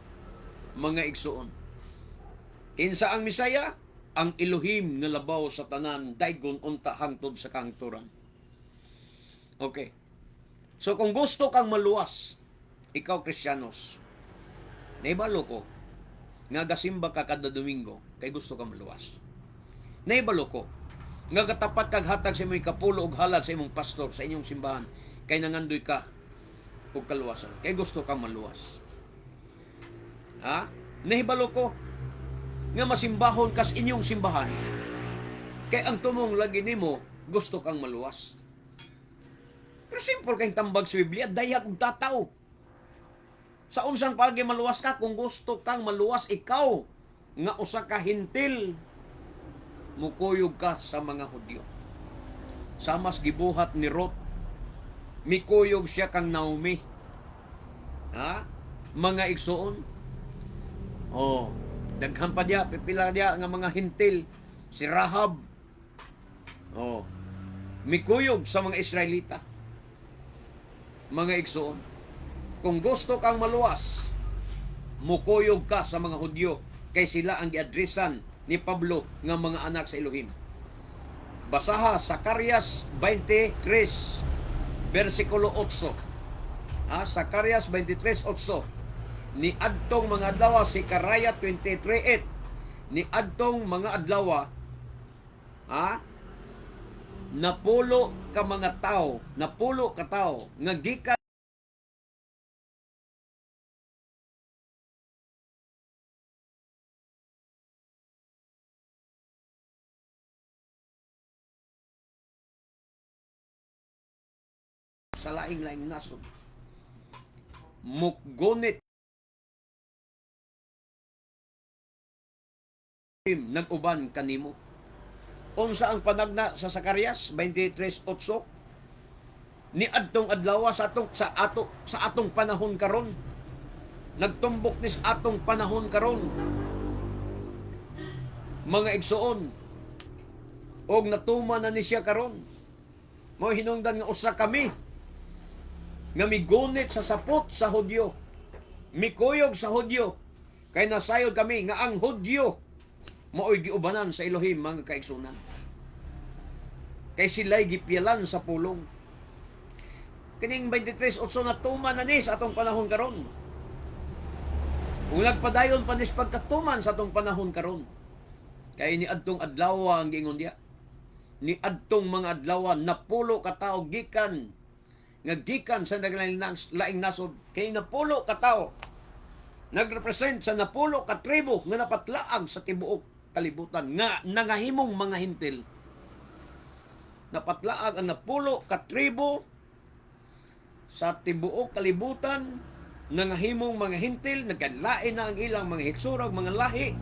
mga igsuon. Kinsa ang Misaya? Ang Elohim nga labaw sa tanan, daygon unta hangtod sa kahangturan. Okay. So kung gusto kang maluwas, ikaw Kristiyanos, naibalo ko nga gasimba ka kada Domingo kay gusto kang maluwas. Naibalo ko nga katapat kag hatag sa imong ikapulo og halad sa imong pastor sa inyong simbahan kay nangandoy ka og kaluwasan, kay gusto kang maluwas. Ha? Nahibalo ko nga masimbahon kas inyong simbahan kay ang tumong lagi nimo gusto kang maluwas. Pero simple kay tambag sa Biblia, dayag og tataw. Sa unsang paagi maluwas ka? Kung gusto kang maluwas, ikaw nga usa ka Hentil, mukuyog ka sa mga Hudyo. Samas gibuhat ni Ruth, mikuyog siya kang Naomi. Ha? Mga igsuon. Oh, daghan pa diya, pipila diya nga mga Hentil, si Rahab. Oh, mikuyog sa mga Israelita. Mga igsuon, kung gusto kang maluwas, mukuyog ka sa mga Hudyo kay sila ang giadresan ni Pablo nga mga anak sa Elohim. Basaha Zacarias 23 versikulo 8. Ha, Zacarias 23:8. Ni adtong mga adlaw, si Karaya 23:8. Ni adtong mga adlaw, ha, napulo ka mga tao, napulo ka tao nga gikan sa laing-laing nasod. Mukgonit nag-uban kanimo. Unsa ang panagna sa Zacarias 23:8? Ni adtong adlaw sa atong sa ato sa atong panahon karon. Nagtumbok ni sa atong panahon karon. Mga igsoon, og natuman na ni siya karon. Mao hinungdan nga usa kami nga migunit sa sapot sa Hudyo, mikuyog sa Hudyo, kay nasayod kami nga ang Hudyo mao'y giubanan sa Elohim, mga kaigsunan. Kay sila'y gipiyalan sa pulong. Kining 23:8 natuman na ni sa atong panahon karon. Kung nagpadayon pa ni sa pagkatuman sa atong panahon karon. Kay ni adtong adlaw ang giingon diya. Ni adtong mga adlaw napulo ka tawo gikan nga gikan sa naglaing laing nasod, kay napulo ka tawo nagrepresent sa napulo ka tribo nga napatlaag sa tibuok kalibutan nga nangahimong mga Hentil. Napatlaag ang napulo ka tribo sa tibuok kalibutan nangahimong mga Hentil, nagkalain na ang ilang mga hitsura ug mga lahi,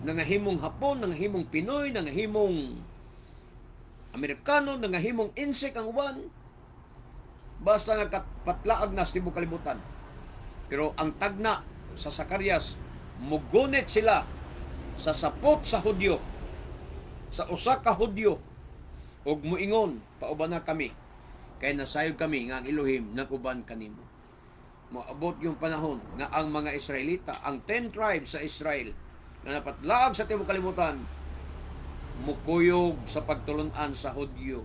nangahimong Hapon, nangahimong Pinoy, nangahimong Amerikano, nangahimong insect ang uban. Basta nagkapatlaag na sa tibuok kalibutan. Pero ang tagna sa Zacarias, mugunit sila sa sapot sa Hudyo. Sa usa ka Hudyo ug muingon, "Paubana kami kay nasayod kami nga ang Elohim nag-uban kanimo." Moabot yung panahon nga ang mga Israelita, ang 10 tribes sa Israel nga napatlaag sa tibuok kalibutan, mukuyog sa pagtulunan sa Hudyo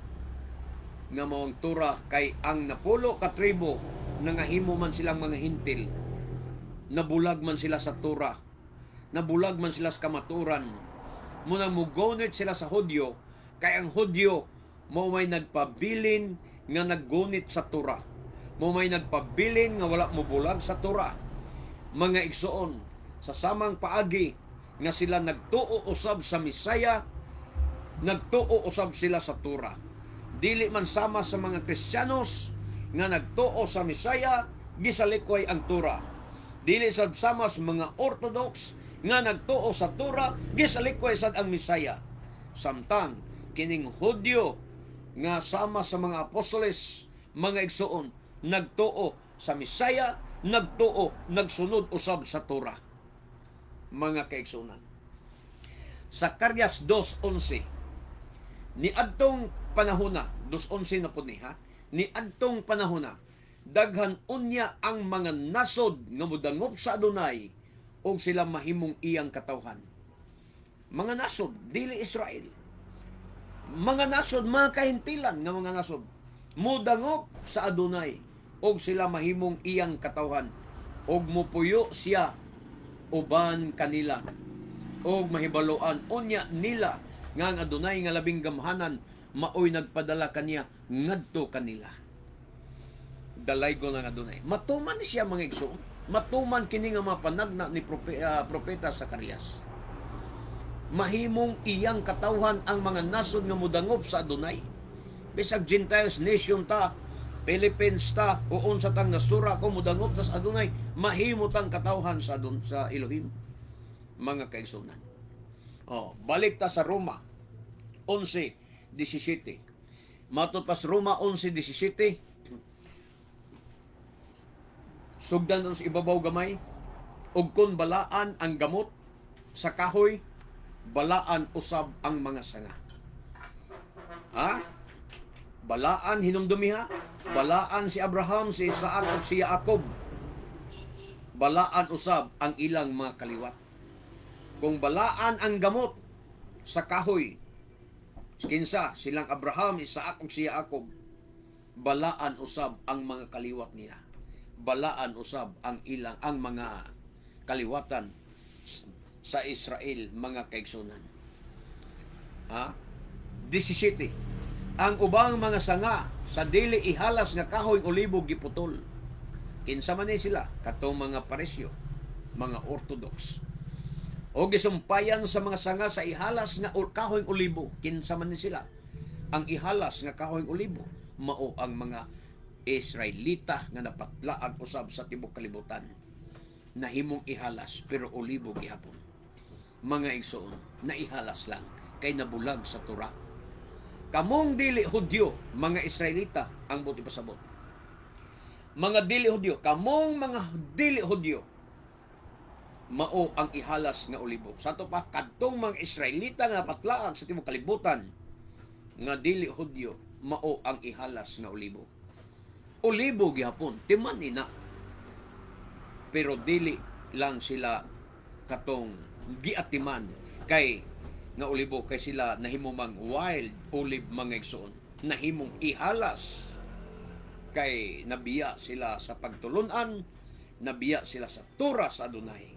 nga mao ang Torah, kay ang napulo ka tribo nangahimo man silang mga Hentil. Nabulag man sila sa Torah, nabulag man sila sa kamaturan. Muna mugunit sila sa Hudyo kay ang Hudyo mao may nagpabilin nga naggunit sa Torah, mao may nagpabilin nga wala mobulag sa Torah, mga igsoon. Sa samang paagi nga sila nagtuo usab sa Misaya, nagtuo usab sila sa Torah. Dili man sama sa mga Kristiyanos nga nagtuo sa Misaya, gisalikway ang Torah. Dili sad sama sa mga Orthodox nga nagtuo sa Torah, gisalikway sad ang Misaya. Samtang kining Hudyo nga sama sa mga apostoles, mga igsoon, nagtuo sa Misaya, nagtuo, nagsunod usab sa Torah, mga kaigsunan. Zacarias 2:11. Ni adtong panahona, 2:11 na pud ni ha. Ni adtong panahona, daghan unya ang mga nasod nga modangop sa Adunay ug sila mahimong iyang katawhan. Mga nasod, dili Israel. Mga nasod, mga kahintilan nga mga nasod, modangop sa Adunay ug sila mahimong iyang katawhan ug mupuyo siya uban kanila ug mahibaluan unya nila nga ang Adunay nga labing gamhanan maoy nagpadala kaniya ngadto kanila. Dalaygon ang Adunay. Matuman siya, mga igsoon. Matuman kini nga mga panagna ni propeta Zacarias. Mahimong iyang katawhan ang mga nasod nga mudangop sa Adunay. Bisag Gentiles nation ta, Philippines ta, o unsa tang nasura, kung mudangop ta sa Adunay, mahimo tang katawhan sa Elohim, mga kaigsunan. Oh, balik ta sa Roma 11:17. Matod pa sa Roma 11:17, sugdan sa ibabaw gamay, ug kun balaan ang gamot sa kahoy, balaan usab ang mga sanga. Ha? Balaan, hinumdumi ha? Balaan si Abraham, si Isaac ug si Jacob. Balaan usab ang ilang mga kaliwat. Kung balaan ang gamot sa kahoy, kinsa silang Abraham, Isaac ug si Jacob, balaan usab ang mga kaliwat nila. Balaan usab ang mga kaliwatan sa Israel, mga kaigsunan. Ha? 17. Ang ubang mga sanga sa dili ihalas nga kahoy olibo giputol. Kinsa man ni sila? Katong mga Pariseo, mga Orthodox. O gisumpayan sa mga sanga sa ihalas nga kahoy olibo. Kinsa man ni sila? Ang ihalas nga kahoy olibo mao ang mga Israelita nga napatlaag usab sa tibok kalibutan. Nahimong ihalas pero olibo gihapon. Mga igsoon, naihalas lang kay nabulag sa Torah. Kamong dili Hudyo, mga Israelita, ang buot ipasabot. Mga dili Hudyo, kamong mga dili Hudyo, mao ang ihalas nga olibo. Sa ato pa, kadtong mga Israelita nga patlaag sa tibok kalibutan nga dili Hudyo, mao ang ihalas nga olibo. Olibo gihapon, timan ni na. Pero dili lang sila katong giatiman kay nga olibo kay sila nahimo mang wild olive, mga igsoon. Nahimong ihalas kay nabiya sila sa pagtulunan, nabiya sila sa Torah sa Adunay.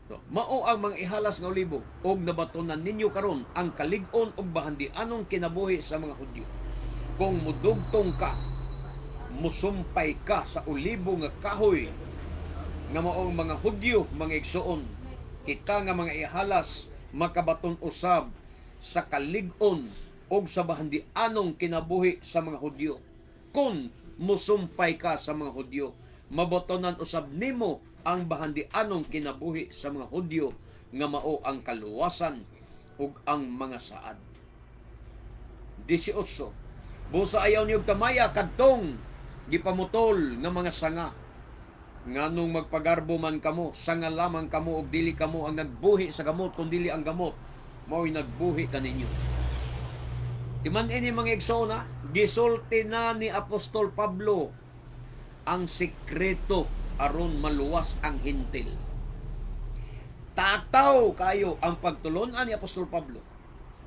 So, mao ang mga ihalas nga olibo og nabatonan ninyo karon ang kalig-on ug bahandianong kinabuhi sa mga Hudyo. Kung mudugtong ka, musumpay ka sa olibo nga kahoy nga maong mga Hudyo, mga igsoon, kita nga mga ihalas makabaton usab sa kalig-on og sa bahandianong kinabuhi sa mga Hudyo. Kung musumpay ka sa mga Hudyo, mabatonan usab nimo ang bahandianong kinabuhi sa mga Hudyo nga mao ang kaluwasan ug ang mga saad. 18. Busa ayaw niyog tamaya kadtong gipamutol nga mga sanga. Nganong magpagarbo man kamo, sanga lamang kamo ug dili kamo ang nagbuhi sa gamot kun dili ang gamot. Mao'y nagbuhi kaninyo. Timan ini, mga igsoon, ha, gisulti na ni Apostol Pablo ang sikreto aron maluwas ang Hentil. Tataw kayo ang pagtulunan ni Apostol Pablo.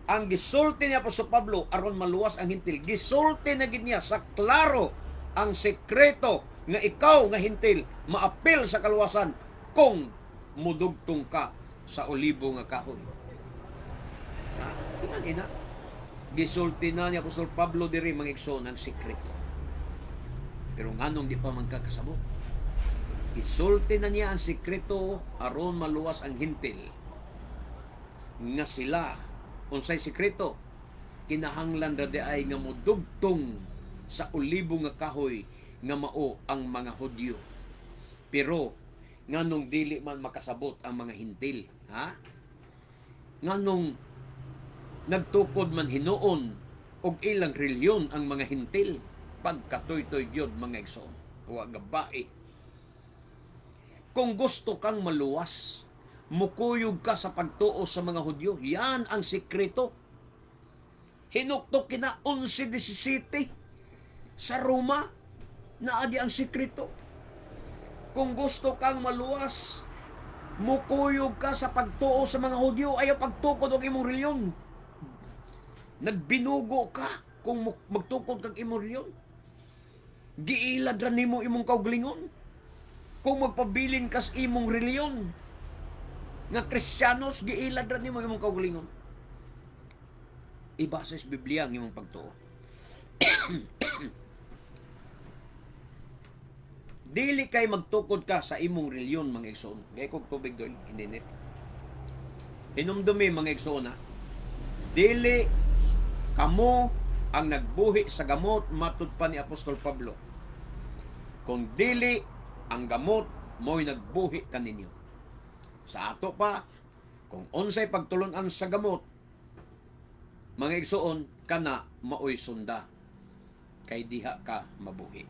Ang gisulti ni Apostol Pablo aron maluwas ang Hentil, gisulti na gid niya sa klaro ang sikreto nga ikaw nga Hentil maapil sa kaluwasan kung mudugtong ka sa olibo nga kahoy. Ha? Timan ina. Gisulti na ni Apostol Pablo diri, mga igsoon, ang sikreto. Pero nganong di pa man kakasabot? Gisulti na niya ang sikreto aron maluwas ang Hentil. Nga sila, unsay sikreto? Kinahanglan ra di ay nga mudugtong sa olibo nga kahoy nga mao ang mga Hudyo. Pero nganong dili man makasabot ang mga Hentil, ha? Nganong nagtukod man hinuon og ilang relihiyon ang mga Hentil? Pagkatuytoy gyud, mga igsoon. Wa gabae. Kung gusto kang maluwas, mukuyog ka sa pagtuo sa mga Hudyo. Yan ang sikreto. Hinuktok kina 11:17 sa Roma. Naadi ang sikreto. Kung gusto kang maluwas, mukuyog ka sa pagtuo sa mga Hudyo, ayaw pagtukod og imong relihiyon. Nagbinugo ka kung magtukod kag imong relihiyon. Giilad ra nimo imong kaugalingon kung magpabilin kas imong relihiyon nga Kristiyanos, giilad ra nimo imong kaugalingon. Ibase sa Biblia ang imong pagtuo. Dili kay magtukod ka sa imong relihiyon, mga igsoon. Gay kog tubig doon, ininit. Hinumdumi, mga igsoon, ha. Dili kamo ang nagbuhi sa gamot matud pa ni Apostol Pablo. Kung dili ang gamot mo'y nagbuhi kaninyo. Sa ato pa, kung unsay pagtulunan sa gamot, mga igsoon, kana maoy sunda kay diha ka mabuhi.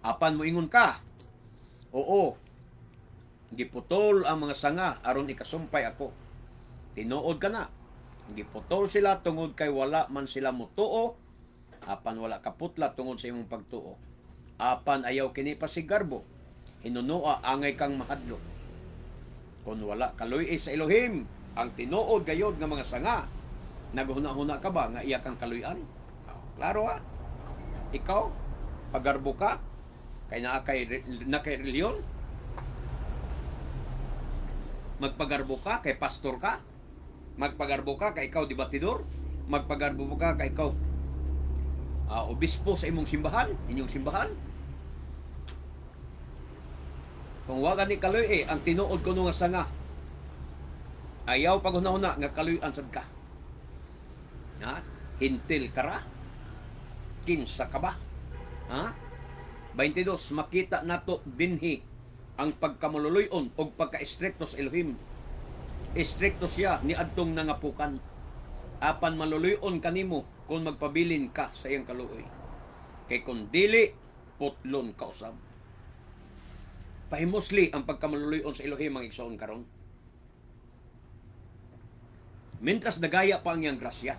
Apan moingon ka, "Oo, giputol ang mga sanga aron ikasumpay ako." Tinuod ka na. Giputol sila tungod kay wala man sila mutuo, apan wala kaputla tungod sa imong pagtuo. Apan ayaw kini pasigarbo. Hinunoa angay kang mahadlok. Kung wala kaluy sa Elohim, ang tinuod gayod nga mga sanga, naghuna-huna ka ba nga iya kang kaluyan? Oh, klaro ha. Ikaw, pagarbo ka, kay naa kay na kay relihiyon, magpagarbo ka kay pastor ka, magpagarbo ka kay ikaw debatidor, magpagarbo ka kay ikaw obispo sa imong simbahan, inyong simbahan. Kung wa gani kaluy eh, ang tinuod kuno nga sanga, ayaw paghuna-huna nga kaluy-an sad ka. Ha? Hintil ka ra? Kinsa ka ba? Ha? 22, makita nato dinhi ang pagkamaluluy-on o pagka-estrikto sa Elohim. Estrikto siya ni adtong nangapukan. Apan maluluy-on kanimo kung magpabilin ka sa iyang kaluoy. Kay kung dili, putlon ka usab. Pahimusli ang pagkamaluluy-on sa Elohim, ang igsoon, karon. Mintras dagaya pa ang iyang grasya.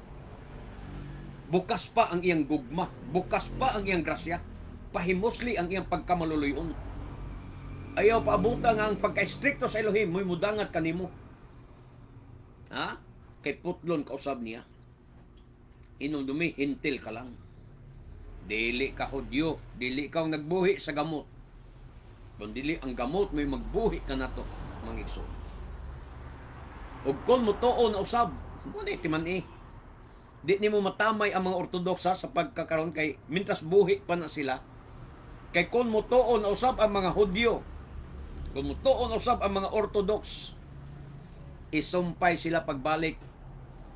Bukas pa ang iyang gugma, bukas pa ang iyang grasya. Pahimusli ang iyang pagkamaluluy-on. Ayaw paabuta nga ang pagka-estrikto sa Elohim mo'y mudangat kanimo. Ha? Kay putlon kausab niya. Hinumdumi, Hentil ka lang. Dili ka Hudyo, dili ka ang nagbuhi sa gamot. Kung dili ang gamot may magbuhi ka nato, mga igsoon. Ug kung motuo na usab, mo na timan eh. Di nimo matamay ang mga Ortodoksa sa pagkakaroon kay mintras buhi pa na sila. Kay kung motuo na usab ang mga Hudyo, kung motuo na usab ang mga Orthodox, isumpay sila pagbalik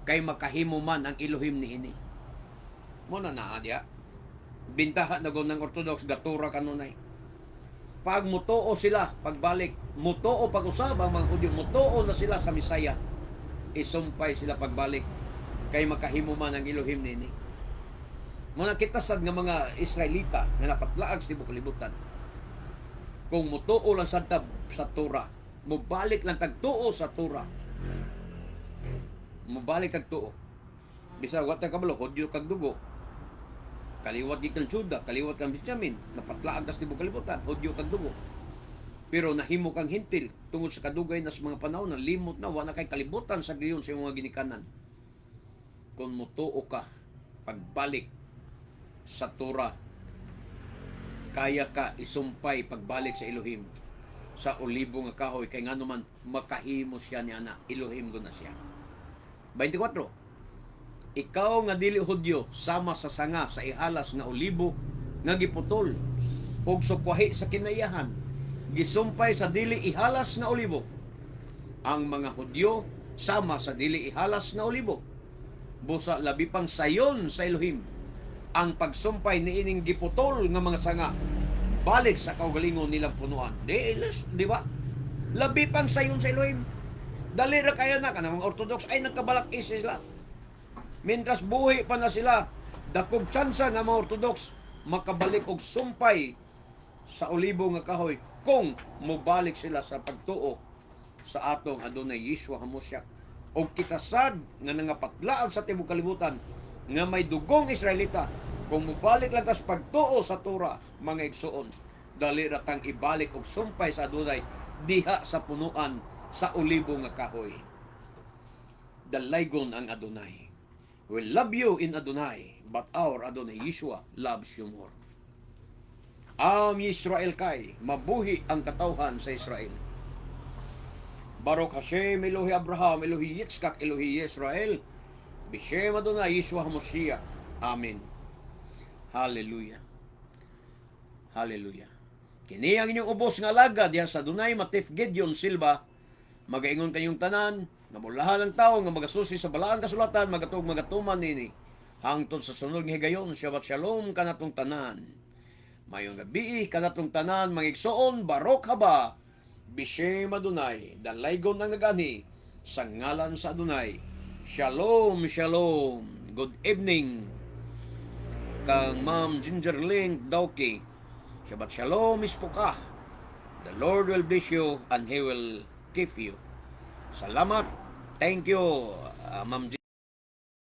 kay makahimo man ang Elohim ni ini. Mo na naa diya. Bintaha na ng Orthodox gatura kanunay. Pag mutuo sila pagbalik, mutuo pag-usab ang mga Hudyo, mutuo na sila sa Misaya, isumpay sila pagbalik kay makahimo man ang Elohim nini. Muna kita sad nga mga Israelita nga napatlaag sa tibuok kalibutan. Kung mutuo lang sad ta sa Torah, Mubalik lang tagtuo sa Torah. Mubalik tagtuo. Bisag wa ta kabalo, Hudyo kag dugo. Kaliwat gikan Juda, kaliwat kang Benjamin, napatlaag kas tibok kalibutan, Hudyo kag dugo. Pero nahimo kang Hentil tungod sa kadugay na sa mga panahon, na limot na, wa na kay kalibutan sa giyon sa imong mga ginikanan. Kung mutuo ka, pagbalik sa Torah, kaya ka isumpay pagbalik sa Elohim sa olibo nga kahoy, kay ngano man makahimo siya ni ana, Elohim guna siya. 24. Ikaw nga dili Hudyo, sama sa sanga sa ihalas nga olibo nga giputol ug sukwahi sa kinaiyahan, gisumpay sa dili ihalas nga olibo. Ang mga Hudyo sama sa dili ihalas nga olibo, busa labi pang sayon sa Elohim ang pagsumpay niining giputol nga mga sanga balik sa kaugalingon nilang punuan. Di ba? Labi pang sayon sa Elohim. Dali ra kayo na kanang mga Orthodox ay nagkabalak sila. Mientras buhi pa na sila, dakog tsansa nga mga Orthodox makabalik og sumpay sa olibo nga kahoy kung mobalik sila sa pagtuo sa atong Adonai Yeshua HaMashiach. Og kita sad nga nangapatlaag sa tibok kalibutan nga may dugong Israelita, kung mobalik lang tas pagtuo sa Torah, mga igsuon, dali ra tang ibalik og sumpay sa Adonai diha sa punuan sa olibo nga kahoy. Dalaygon ang Adonai. We love you in Adonai, but our Adonai Yeshua loves you more. Am Yisrael kay, mabuhi ang katawhan sa Israel. Baruch Hashem, Elohi Abraham, Elohi Yitzchak, Elohi Israel, Bishem Adonai Yeshua HaMashiach. Amen. Hallelujah. Hallelujah. Kini ang inyong ubos nga alagad diha sa Adonai, Matif Gideon Silva. Magaingon kanyong tanan, nga bulahan ang tao nga magasusi sa balaan kasulatan, magatug magatuman nini. Hangtod sa sunod nga higayon, Shabbat Shalom kanatong tanan. Mayong gabi kanatong tanan, mga igsoon, Baruch haba, Bishem Adonai, dalaygon ang nagani, sa ngalan sa Adonai. Shalom, shalom. Good evening kang Ma'am Ginger Link Dauki. Shabbat shalom, ispuka. The Lord will bless you and He will keep you. Salamat. Thank you, Ma'am.